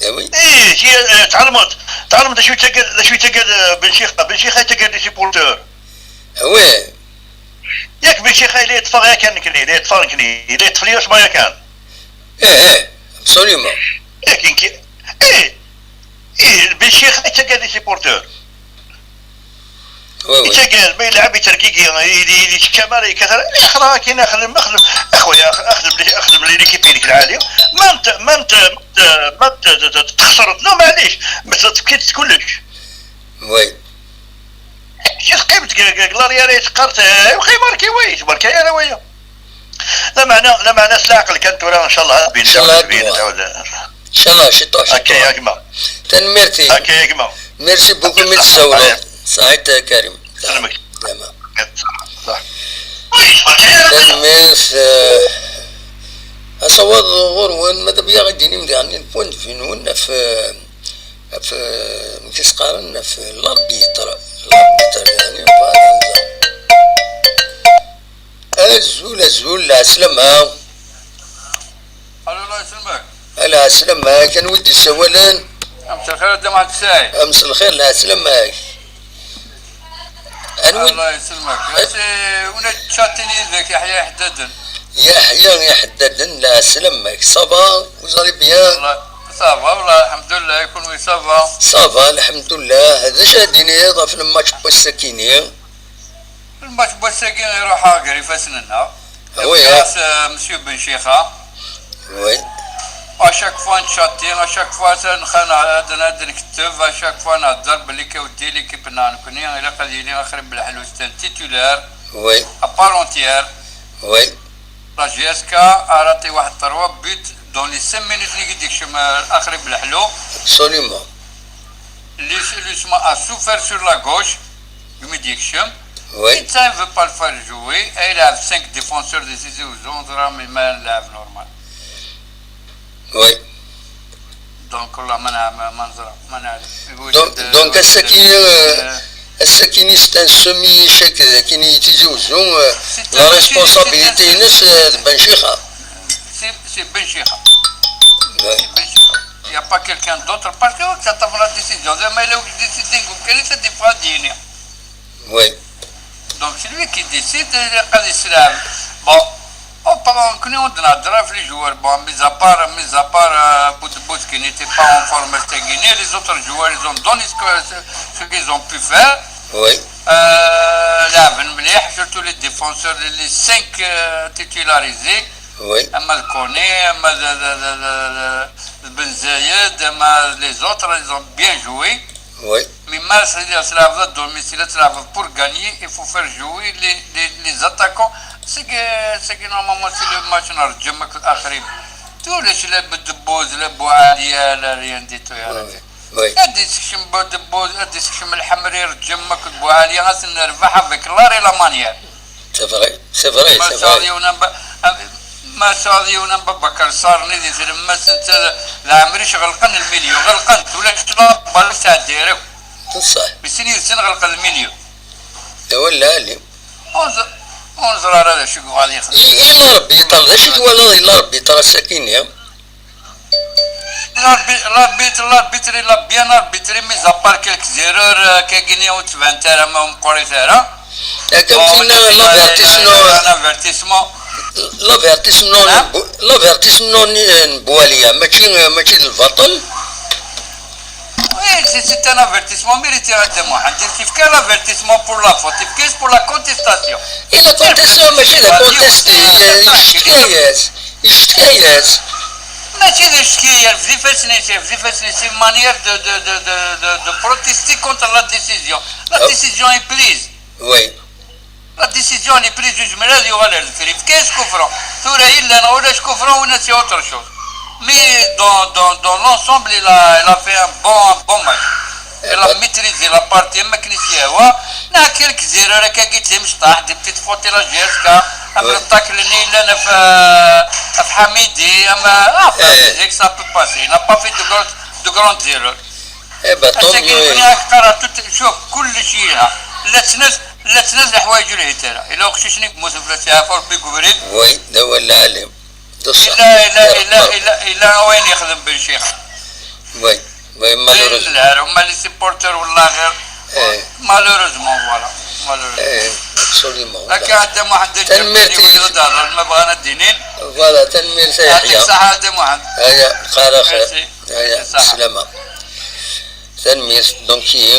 إيه وي. إيه، هي، آه، تعلمت، تعلمت شو تقل، شو تقل، آه، بن شيخ، بن شيخ تقل les supporters. وي. ياك بن شيخ اللي يتفرج يا كان كني، اللي يتفرج كني، اللي يتفرج ما يا كان. إيه، إيه، absolument. إيه، كين كي-، إيه، إيه، بن شيخ تقل les supporters. وي، وي. يتقال، ما يلعب يترقيقي، يدي، يدي الشمال، يكثر. يا أخي، راه كاين أخدم، أخدم. أخويا، أخ-، أخدم لي، أخدم لي ليكيب ديالك العالي. ما أنت، ما أنت، ما أنت، ما أنت ت-، ت-، تخسر. لا، معليش. ما تبكيش كلش. وي. شي قيمة ك-، ك-، لاريال يتقارت، آه، وخي ماركي وي، ماركي أنا ويا. لا معنى، لا معنى، سلا عقل كان تورا، إن شاء الله، بين إن شاء الله، بين دوا. تعود. إن شاء الله، شي طوح، شي هكا طوح. يا جماعة. تنميرتي. هكا يا جماعة. Merci beaucoup، ميت الزولة. صحيت كريم. يسلمك. تمام. صح. تنميرت، آه، أصوات غور وين ماذا بيا غادي نمضي عني البوان في نون في، في، كيس قارن في l'arbitre. L'arbitre، يعني، voilà. أزول، أزول، العسلامة. ألو، الله يسلمك. العسلامة، كان ودي سوالن. مساء الخير، جماعة الساعي. مساء الخير، العسلامة. أنا ود- الله يسلمك. هاتي، ونا تشاتيني ذاك يحيى حدادن. يحيى، يا حدادن، العسلامة. Ça va، vous allez bien؟ والله، ça va، والله، الحمد لله، يكون وي، ça va. Ça va، الحمد لله. هذا شاديني، هذا في الماتش بوسكيني. الماتش بوساكي يروح غير يفاسن لنا. وي. غراس، آه، مسيو بن شيخة. وي. À chaque fois نتشاتي، à chaque fois نخ-، نهضر، نهضر نكتب، à chaque fois نهضر بلي كيودي l'équipe نتاع نكوني، إلا قد يلي آخر بلحلو c'est un titulaire. Oui. À part entière. Oui. La J S K راهي واحد trois buts dans les cinq minutes اللي قد يكشم الآخر بلحلو. Absolument. اللي س-، اللي اسمه a souffert sur la gauche. يوم يدي يكشم. Oui. حتى il veut pas le faire jouer. يلعب cinq défenseurs de Tizi Ouzou، راه ما، ما نلعب normal. Oui. Donc والله ما نع-، ما، ما نزرع، ما نعرف. يقول donc، هذا، donc هذا، السكيني، آه، السكيني c'est un semi échec، السكيني Tizi Ouzou، آه، c'est un، la responsabilité c'est un، ينس، آه، بن شيخة. C'est، c'est بن شيخة. Oui. C'est بن شيخة. Il y a pas quelqu'un d'autre parce que ça tombe la décision. زعما إلا وجد décider يقول كان c'est des fois ديني. Oui. Donc c'est lui qui décide، اللي قاعد يسلم. Bon، on peut، on connaît، on a des joueurs. Bon, mis à part، mis à part, euh, Boudbouz qui n'était pas en forme cette année, les autres joueurs, ils ont donné ce que, ce, ce qu'ils ont pu faire. Oui. Euh, لاعبين مليح، surtout les défenseurs، les، les cinq, euh, titularisés. Oui. أما الكوني، أما ال-، ال-، ال-، ال-، ال-، بن زايد، أما les autres, ils ont bien joué. Oui. Mais ما سيدي، تلعب ضدهم، mais سيدي تلعب pour gagner, il faut faire jouer les، les، les attaquants. C'est que، c'est que normalement c'est le match نرجمك الآخرين. Tous les شلاب، Boudbouz، لا بوعالية، لا rien du tout يا رجل. Oui. غادي تكشم Boudbouz، غادي تكشم الحمري، رجمك بوعالية، غادي نربح avec l'art et la manière. C'est vrai, c'est vrai, ما c'est vrai. صار يونا ب-، ما صار يونا بكر صارني دي تلمس انت. لا عمري شغلقن الميليو، غلقن ولا شغل بالك تاع ديرك. بصح. بسين يسن غلق الميليو. ايوا لا لي. ونزر، ونزر راه شو قال يخدم. اي، الا ربي يطال، ذا شي ولا الا ربي ترى ساكن يا. L'arbitre, l'arbitre, l'arbitre, il a bien arbitré, mis à part quelques erreurs, euh, كاينين وتبان ترى ما مقري ترى. كان فينا l'avertissement. Un avertissement. L'avertissement نعم. نبو-، l'avertissement ن-، نبواليا، ماشي، ماشي البطل. Oui, c'est، c'est un avertissement mérité à deux mois. عندي كيف كان l'avertissement pour la faute, كيف كان pour la contestation. Et la contestation, ماشي la contestation, يشتكي ياس، يشتكي ياس. ماشي يشتكي ياس، في فاسني، في فاسني، c'est une manière de، de، de protester contre la décision. La décision est prise. Oui. La décision est prise, juge ملال يغال الكريم. كاين سكوفرون. ثورة إلا أنا ولا سكوفرون ولا c'est autre chose. Mais dans، dans، dans l'ensemble, il a، il a fait un bon، un bon match. Il a maîtrisé la partie, ما كنيش هو. نا quelques erreurs هكا قلت لي مش طاح، des petites fautes la J S K. أما الطاك اللي لنا في، في حميدي، أما، آه، في هيك ça peut passer. Il n'a pas fait de grandes، de grandes erreurs. إيه با، tant mieux. هنا راك قرا توت، شوف، كل شيء لها. لا تنس، لا تنس الحوايج اللي هي ترى. إلا وقتاش نك موسم في السيافة، ربي يقبرك. Oui، لا ولا عليم. إلا، إلا، إلا، إلا، إلا وين يخدم بن شيخ؟ Oui، oui، malheureusement. العار، هما les supporters والله غير. إيه. Malheureusement، voilà. Malheureusement. إيه، absolument. هكا عندنا واحد تنميرتي. الجبني ولد هضر، ما بغانا الدينين. Voilà، تنميرتي يا يعطيك يحيى. الصحة عندنا واحد. هيا، قال خير. Merci. هيا، صح. سلامة. Tanemmirt. Donc, euh,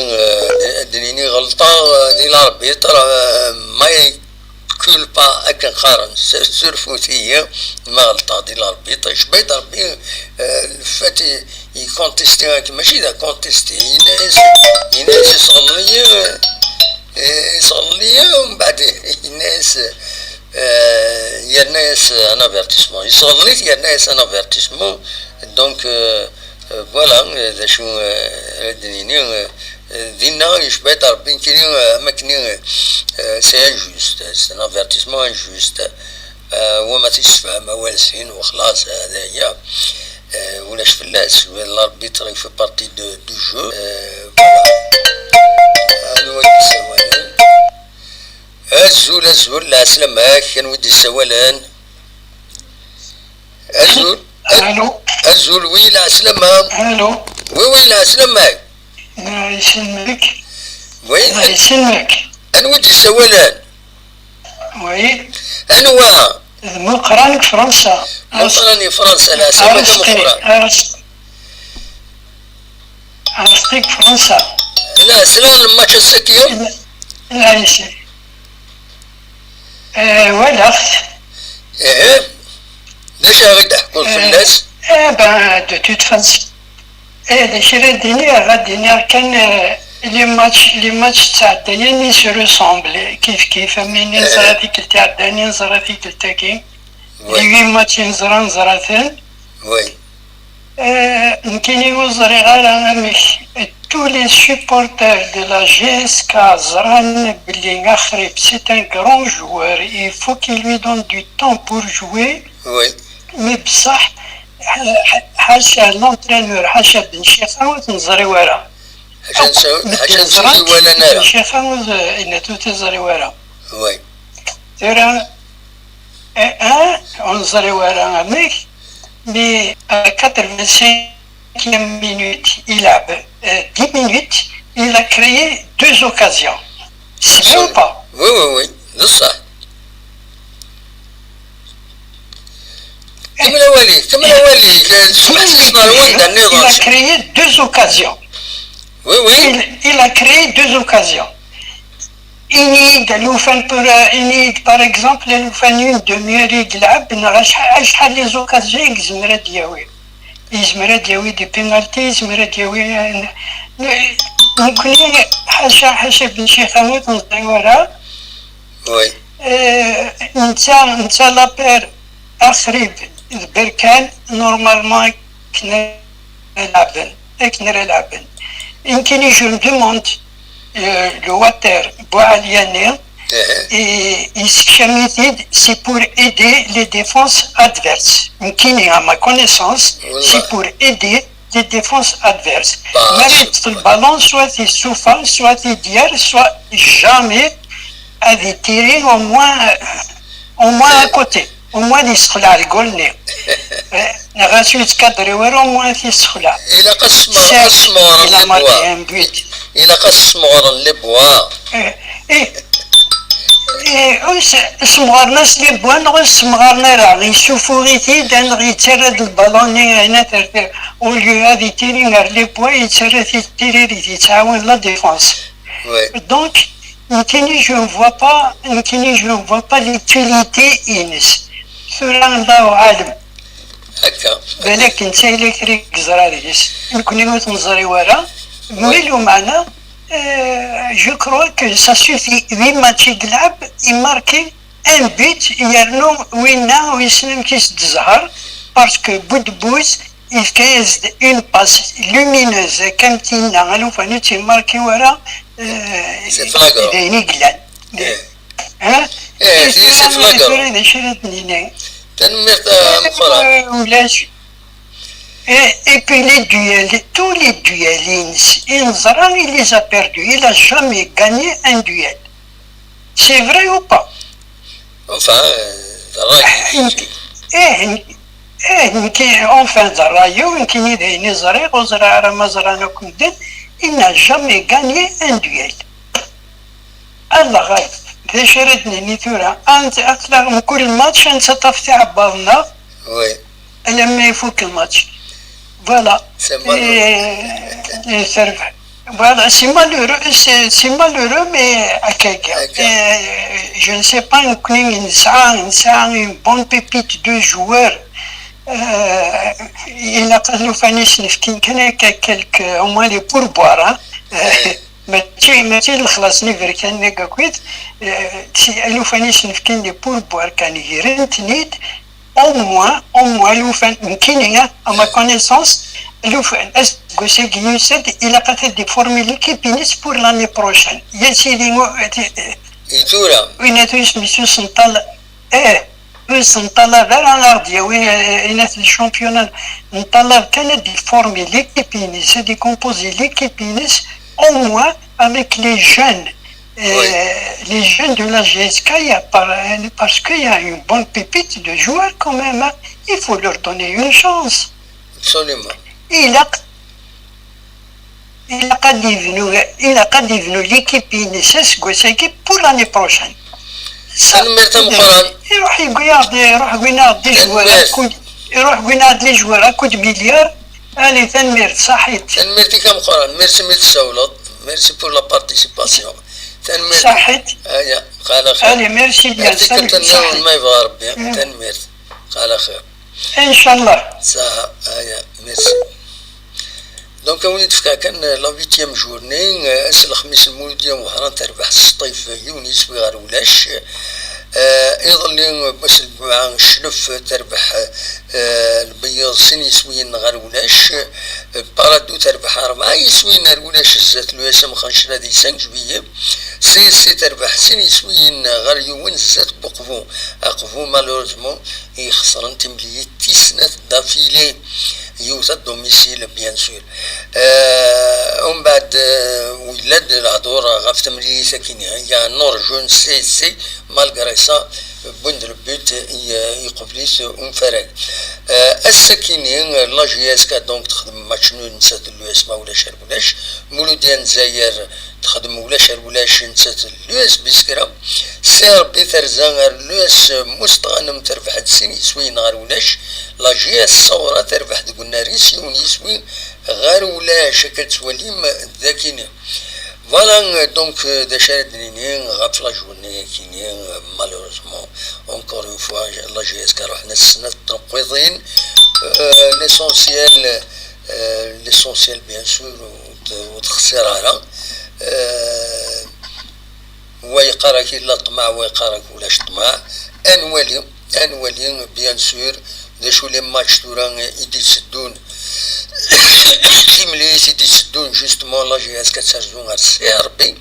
d-, d-, nini ɣelṭeɣ, euh, di l'arbitre, euh, ما يكول با أكن قارن. س-، سورفوتي، ما ɣelṭeɣ di l'arbitre. Icba-yi-d Rebbi, euh, le fait يكونتيستي هاك، ماشي دا كونتيستي. ينعس، ينعس يصلي، euh، يصلي ومن بعد ينعس، euh، ينعس un avertissement. يصلي ينعس un avertissement. Donc, euh, Euh, voilà, euh, d acu, euh, ara d-nini, euh, euh, dinna yecba-d Rebbi nekkini, euh, am akken, euh, euh, c'est injuste, c'est un avertissement injuste. Euh, wa ma t-yessefhem awal-sin, wa xlaṣ, euh, d aya. Euh, ulac fell-as, l'arbitre, il fait partie de, du jeu. Euh, voilà. Anwa i d-yessawalen? Azul, azul, lɛeslama-k, anwa i d-yessawalen? Azul. Allô? Azul, oui, lɛeslama. Allô? Oui, oui, lɛeslama. Isem-ik? Oui. Isem-ik? Anwa i d-yessawalen? Oui. Anwa? D Meqqran deg Fransa. Meqqran deg Fransa, lɛeslama. Arezqi, Meqqran. Arezqi. Arezqi deg Fransa. Lɛeslama, lmatch ass-agi? Lɛeslama. Eh, walaɣ-t. Ihi, d acu ara d-ḥkuḍ fell-as? Eh ben, de toute façon, eh, d acu ara d-iniɣ, ad d-iniɣ kan, eh, les matchs, les matchs ttɛeddayen i se ressemblent, kif kif, am win neẓra tikkelt iɛeddan i neẓra tikkelt-agi, les huit matchs i neẓra, neẓra-ten. Eh, nekkini ur ẓriɣ ara amek tous les supporters de la G S K ẓran belli Axrib c'est un grand joueur, il faut qu'il lui donne du temps pour jouer. Mais bṣaḥ, ḥaca l'entraîneur, ḥaca Ben Chixa ur t-neẓri ara. Ḥaca n Saɛud, ḥaca n Saɛud ur t-walan ara. Ben Chixa ur t-neẓri ara. Tura, eh, eh, ur neẓri ara amek, mais à quatre-vingt-cinquième minute, il a, euh, dix minutes, il a créé deux occasions. C'est vrai ou pas ? Oui, oui, oui, d ṣṣeḥ. Kemmel awal-ik, kemmel awal-ik, eh, smeḥsis ɣer wanda nniḍen. Il a créé deux occasions. Oui, oui. Il, il a créé deux occasions. Ini-d alufan, pour, euh, ini-d, par exemple, alufan une demi-heure i yelɛeb, neɣ acḥal, acḥal les occasions i yezmer ad d-yawi. Yezmer ad d-yawi des pénalties, yezmer ad d-yawi, euh, ne-, nekkni, ḥaca, ḥaca Ben Chixa ur t-neẓri ara. Oui. Euh, netta, netta la paire Axrib d Berkan, normalement, akken ara lɛeben, akken ara lɛeben. Nekkini, je me demande, euh, le water Boualiani, et yessekcam-it-id, c'est pour aider les défenses adverses. Nekkini, à ma connaissance, c'est pour aider les défenses adverses. Ma yeṭṭef le ballon, soit il souffle, soit il dière, soit jamais ad itiri au moins, au moins à côté. Au moins ad yessexleɛ lgul-nni. Eh, neɣ ɣas ur yettkader ara, au moins ad t-yessexleɛ. Ilaq ad smeɣ-, ad smeɣren les bois. Ilaq ad smeɣren les bois. Eh, eh, eh, ur s-, smeɣren-as les bois neɣ ur smeɣren ara, yessufuɣ-it-id, neɣ yettarra-d lbalun-nni ayen ad tertiɣ. Au lieu ad itiri ɣer les bois, yettarra-t i tiririt, yettɛawan la défense. Donc, nekkini, je ne vois pas, nekkini, je ne vois pas l'utilité-ines. Tura, Allahu aɛlam. Akka. Balak netta yella kra i yeẓra deg-s. Nekkni ur t-neẓri ara. Mais lameɛna, euh, je crois que ça suffit. Huit matchs i yelɛeb, i marqué un but, yernu winna wissen amek i s-d-zher, parce que Boudbouz yefka-yas-d une passe lumineuse, akka am tinna, alufan ur tt-yemmarki ara, euh, d ayen i yellan. Hein? Eh, c'est flagrant. Tura d acu ara d-nini? Tanemmirt, eh, meqqran. Eh, ulac. Et, et puis les duels, tous les duels, i neẓra, il les a perdus. Il a jamais gagné un duel. C'est vrai ou pas? Enfin, euh, d ṛṛay-ik. Eh, nekk-, eh, nekk-, enfin, d ṛṛay-iw, nekkini d ayen i ẓriɣ, ur ẓriɣ ara ma ẓran akk medden. Il n'a jamais gagné un duel. Allah ɣaleb, d acu ara d-nini tura? Ant-, aql-aɣ mkul match ad nettaṭṭaf tiɛebbaḍ-nneɣ alamma ifuk lmatch. Voilà. Et, et terbeḥ. Voilà, c'est malheureux, c'est, c'est malheureux, mais akkagi. Eh, je ne sais pas, nekkni nesɛa, nesɛa une bonne pépite de joueurs. Euh, ilaq ad nufan i s-nefkin kan akka quelques, au moins les pourboires, hein. Mačči, mačči lexlaṣ n iberkan-nni akkit, eh, si alufan i s-nefkin les pourboires kan, gren-ten-id, au moins, au moins alufan, nekkini, à ma connaissance, alufan, aseggas-agi yusa-d, ilaq ad t-id-iformi l'équipe-ines pour l'année prochaine. Ya sidi, mu-, eh, eh, i tura. Win ad yesmessus n tal-, eh, Ur s-neṭṭalab ara ad ɣ-d-yawi, eh, ayen at le championnat. Neṭṭalab kan ad d-iformi l'équipe-ines, ad d-ikompozi l'équipe-ines, au moins avec les jeunes, euh, les jeunes de la G S K, il y a par-, parce qu'il y a une bonne pépite de joueurs quand même, hein. Il faut leur donner une chance. Absolument. Ilaq Ilaq ad yebnu, ilaq ad yebnu l'équipe-ines aseggas-agi pour l'année prochaine. Tanemmirt a Meqqran. Iruḥ yewwi-aɣ-d, iruḥ yewwi-aɣ-d les joueurs akked, iruḥ yewwi-aɣ-d les joueurs akked milliards. Allez, tanemmirt, ṣaḥit. Tanemmirt-ik a Meqqran. Merci mi tsawleḍ. Merci pour la participation. Tanemmirt. Ṣaḥit. Aya, ala xir. Allez, merci bien. Salut, salut. Ma yebɣa Rebbi. Tanemmirt. Ala xir. Inchallah. Ça, aya, merci. Donc, on est fait quand la huitième journée, euh, c'est le Khamis Mouloudi Wahran terbeḥ s Sṭif yiwen yiswi ɣer ulac. Euh, iḍelli, euh, Bass Lǧemɛa Cclef terbeḥ, euh, Lbeyyeḍ sin yiswiyen ɣer ulac. Euh, Paradou terbeḥ rebɛa yiswiyen ɣer ulac zdat l'U S M Xancra di cinq juillet. C S C terbeḥ sin yiswiyen ɣer yiwen zdat Buqbu. Aqbu, malheureusement, i ixesren timlilit tis snat d'affilée, yiwet à domicile, bien sûr. Euh, umbeɛd, euh, yella-d lehdur ɣef temlilit akkin, il y a un hors-jeu n C S C, malgré ça, wwin-d le but, i, iqbel-it umfarag. Euh, ass-akkin, la J S K, donc, texdem match nul netta d l'U S, ma ulac ar ulac. Mouloudia n Dzayer texdem ulac ar ulac netta d l'U S Biskra. C R B terza ar l'U S Mustɣanem, terbeḥ-d sin yiswiyen ɣer ulac. La J S Saoura terbeḥ deg unnar-is yiwen yiswi ɣer ulac, akka tettwalim dagini. Voilà, donc, d acu ara d-nini ɣef la journée-agi-ni, malheureusement, encore une fois, la J S K ruḥen-as snat tneqqiḍin. Euh, l'essentiel, euh, l'essentiel, bien sûr, ur t-, ur texsir ara. Euh, wa yeqqar-ak yella ṭṭmeɛ, wa yeqqar-ak ulac ṭṭmeɛ. Ad nwali, ad nwali, bien sûr, d acu les matchs tura i d-itteddun. Timlilit i d-itteddun, justement, la J S K ad terzu ɣer C R B.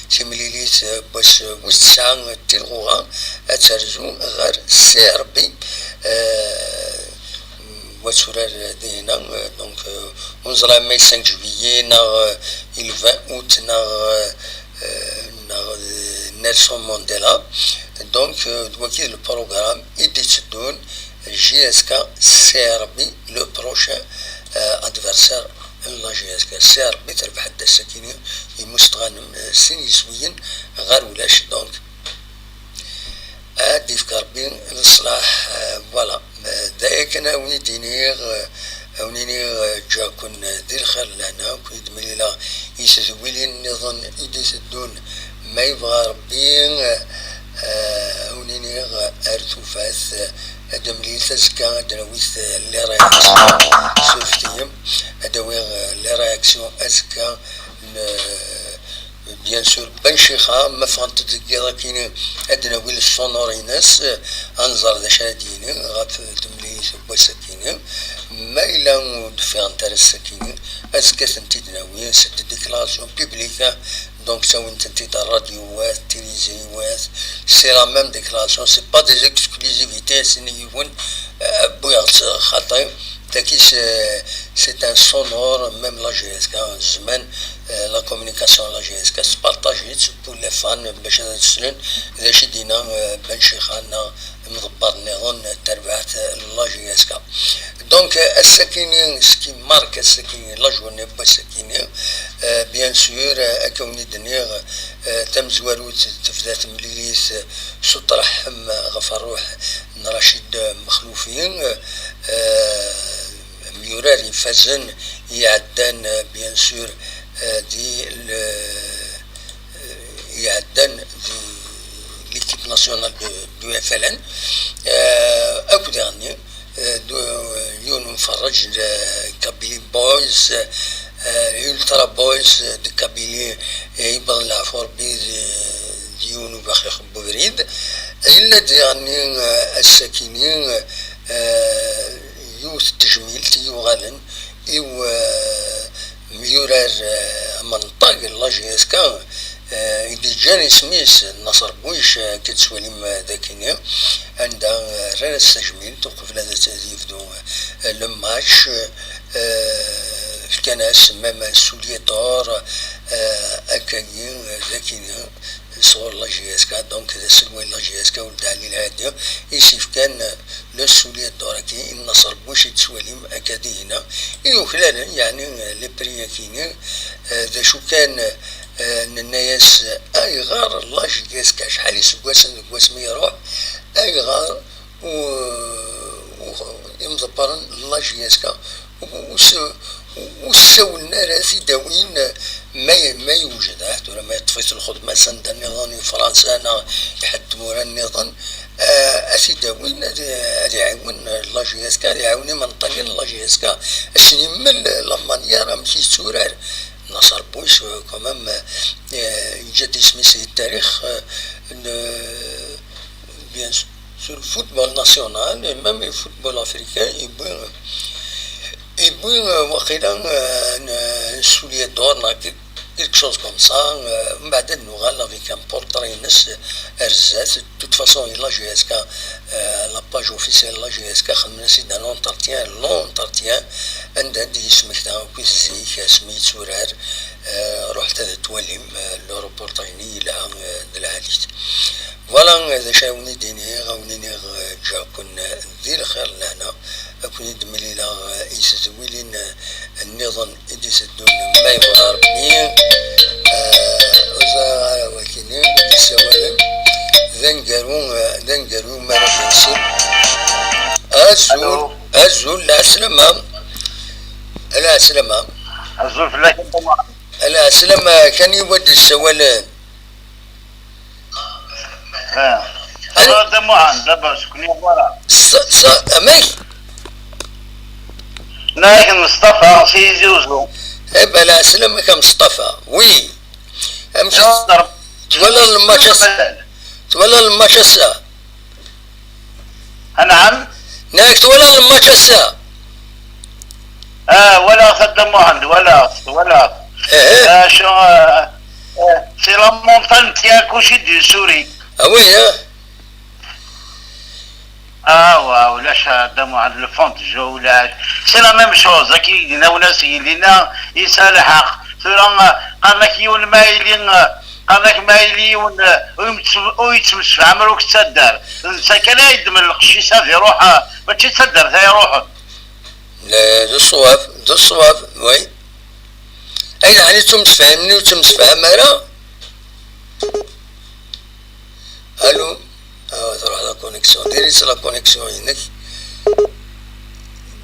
Timlilit, euh, n wass, euh, wis tesɛa, euh, tilɣuɣa, ad terzu ɣer C R B. Euh, wa turar dihna, euh, donc, euh, ur neẓra ma cinq juillet neɣ, euh, le vingt août neɣ, euh, euh, neɣ, euh, Nelson Mandela. Donc, euh, d wagi le programme i d-itteddun, J S K C R B, le prochain, euh, adversaire n la J S K. C R B terbeḥ-d ass-akini i Mustɣanem, euh, sin yiswiyen ɣer ulac. Donc, ad d-ifk Rebbi leṣlaḥ, euh, voilà. Euh, d aya kan a wen-id-iniɣ, euh, a wen-iniɣ, euh, ǧǧiɣ-ken, euh, di lxir lehna, ken-id-mlileɣ i tedwilin nniḍen i d-iteddun, ma yebɣa Rebbi, euh, euh, a wen-iniɣ, euh, ar tufat, euh, ad d-nemlil azekka, ad d-nawi, euh, les réactions, sufti, ad d-awiɣ, euh, les réactions azekka n, euh, Bien sûr, Ben Chixa, ma ffɣent deg yiḍ akkin, ad d-nawi le sonore-ines, ad nẓer d acu ara d-yini ɣef temlilit n wass akkin. Ma yella ur d-ffiɣent ara ass akkin, azekka ad tent-id-nawi, c'est des déclarations publiques, donc ttawin-tent-id ar radio wat, tilizi wat, c'est la même déclaration, c'est pas des exclusivités, c'est yiwen, euh, wwiɣ-tt xaṭi. Tagi, c'est, c'est un sonore, même la J S K, zzman, euh, la communication la J S K, tettpartaji-tt pour les fans, bac ad slen d acu i d-yenna, euh, Ben Chixa neɣ imḍebbren nniḍen n terbaɛt, euh, la J S K. Donc, euh, ass-akini, ce qui marque ass-akini, la journée n wass-akini, euh, bien sûr, euh, akka wen-id-nniɣ, euh, tamezwarut tebda temlilit, euh, s uṭreḥ, euh, ɣef ṛṛuḥ n Racid Mexlufi, euh, amyurar ifazen iɛeddan, euh, bien sûr, euh, di le, euh, iɛeddan di l'équipe nationale de, du F L N, euh, akked iɣenni, euh, d, euh, yiwen umferreǧ n, euh, Kabylie Boys, euh, Ultra Boys, euh, de Kabylie, euh, yewweḍ leɛfu Rebbi d, d yiwen ubaxix n ubrid. Yella-d diɣenni, euh, ass-akini, euh, yiwet n tejmilt i yuɣalen i, euh, umyurar, euh, amenṭag n la J S K, euh, i d-yeǧǧan isem-is, Naṣer Bwic, euh, akka tettwalim, euh, dagini, anda, euh, rran-as tajmilt uqbel ad, ad yebdu, euh, le match, euh, fkan-as même un soulier d'or, euh, akkagi, euh, dagini, sɣur la J S K, donc d aselway n la J S K, Weld Ɛli Lɛadi, i s-yefkan, euh, le soulier d'or-agi i Naṣer Bwic i tettwalim akka dihina, i yuklalen, yeɛni, euh, les prix-agi-ni, euh, d acu kan, euh, nenna-yas, euh, ayɣer la J S K, acḥal iseggasen deg wasmi iruḥ, ayɣer u-, u-, imḍebbren n la J S K u-, u-, ur s-, ur ssawlen ara tidawin, euh, Ma, ma yewjed, ah, tura ma yeṭṭef-it lxedma s anda nniḍen i Fransa neɣ i ḥedd tmura nniḍen, ah, ad t-id-awin, ad, ad iɛiwen la J S K, ad iɛiwen imenṭagen n la J S K. Ad sen-immel la manière amek yetturar. Naṣer Buis, euh, quand même, euh, yeǧǧa-d isem-is di tarix, euh, n, bien sûr, sur le football national et même le football africain, yewwi, yewwi, euh, waqila, euh, un, un soulier d'or neɣ quelque chose comme ça, euh, mbeɛd ad nuɣal avec un portrait-ines ar zdat. De toute façon, la J S K, euh, la page officielle la J S K, xedmen-as-id un entretien, un long entretien, anda d-yesmekta akk zik asmi yetturar, euh, ruḥet ad twalim, euh, le reportage-nni yelha, euh, d lɛali-t. Voilà, d acu ara wen-id-iniɣ, ad wen-iniɣ, eh, ǧǧiɣ-ken, eh, di lxir lehna, ad ken-id-mlileɣ, eh, i tedwilin, eh, nniḍen i d-iteddun ma yebɣa Rebbi. Eh, ur ẓriɣ ara wakini i d-issawalen. D aneggaru, eh, d aneggaru mi ara d-nsel. Azul, azul, lɛeslama. Lɛeslama. Azul fell-ak a Dda Muḥend. Lɛeslama, kan yiwa d-issawalen. Ah. Alo. Alo, Dda Muḥend, labas, kni wara. Sa, sa, amek? Nɛek Mustafa, si Tizi Uzzu. Eh ben, lɛeslama-k a Mustafa. Oui. Amek twalaḍ lmatch ass-, twalaḍ lmatch ass-a? Anɛam? Nɛek twalaḍ lmatch ass-a? Ah, walaɣ-t a Dda Muḥend, walaɣ-t, walaɣ-t. Eh. Ah, acu, ah, ah, c'est la montagne qui accouche du souris. Ah oui, hein? Ah, wa, ulac a Dda Muḥend, le fond de jeu, ulac. C'est la même chose, akken i d-yenna Unas Yelli-nna, yesɛa lḥeqq. Tura, ah, qal-ak yiwen ma yili, ah, qal-ak ma yili yiwen, ah, ur yemtem-, ur yettemsefham ara akked taddart. D netta kan ay yeddmen lqecc-is ad iruḥ, ah, mačči d taddart ay iruḥen. D ṣṣwab, d ṣṣwab, oui. Ay, ɛni ttemsefhamen, ur ttemsefham ara? Allô? Ah, truḥ la connexion. Diri-tt la connexion-inek.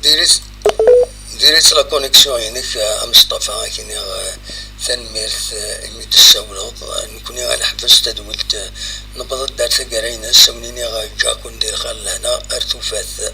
Diri-tt, diri-tt la connexion-inek, ah, a Mustafa, ad k-iniɣ, ah, tanemmirt, ah, imi d-tessawleḍ. Ah, nekkni ad neḥbes tadwilt, ah, newweḍ-d ar taggara-ines, ad wen-iniɣ, ah, ǧǧiɣ-ken di lxir lehna, ar tufat.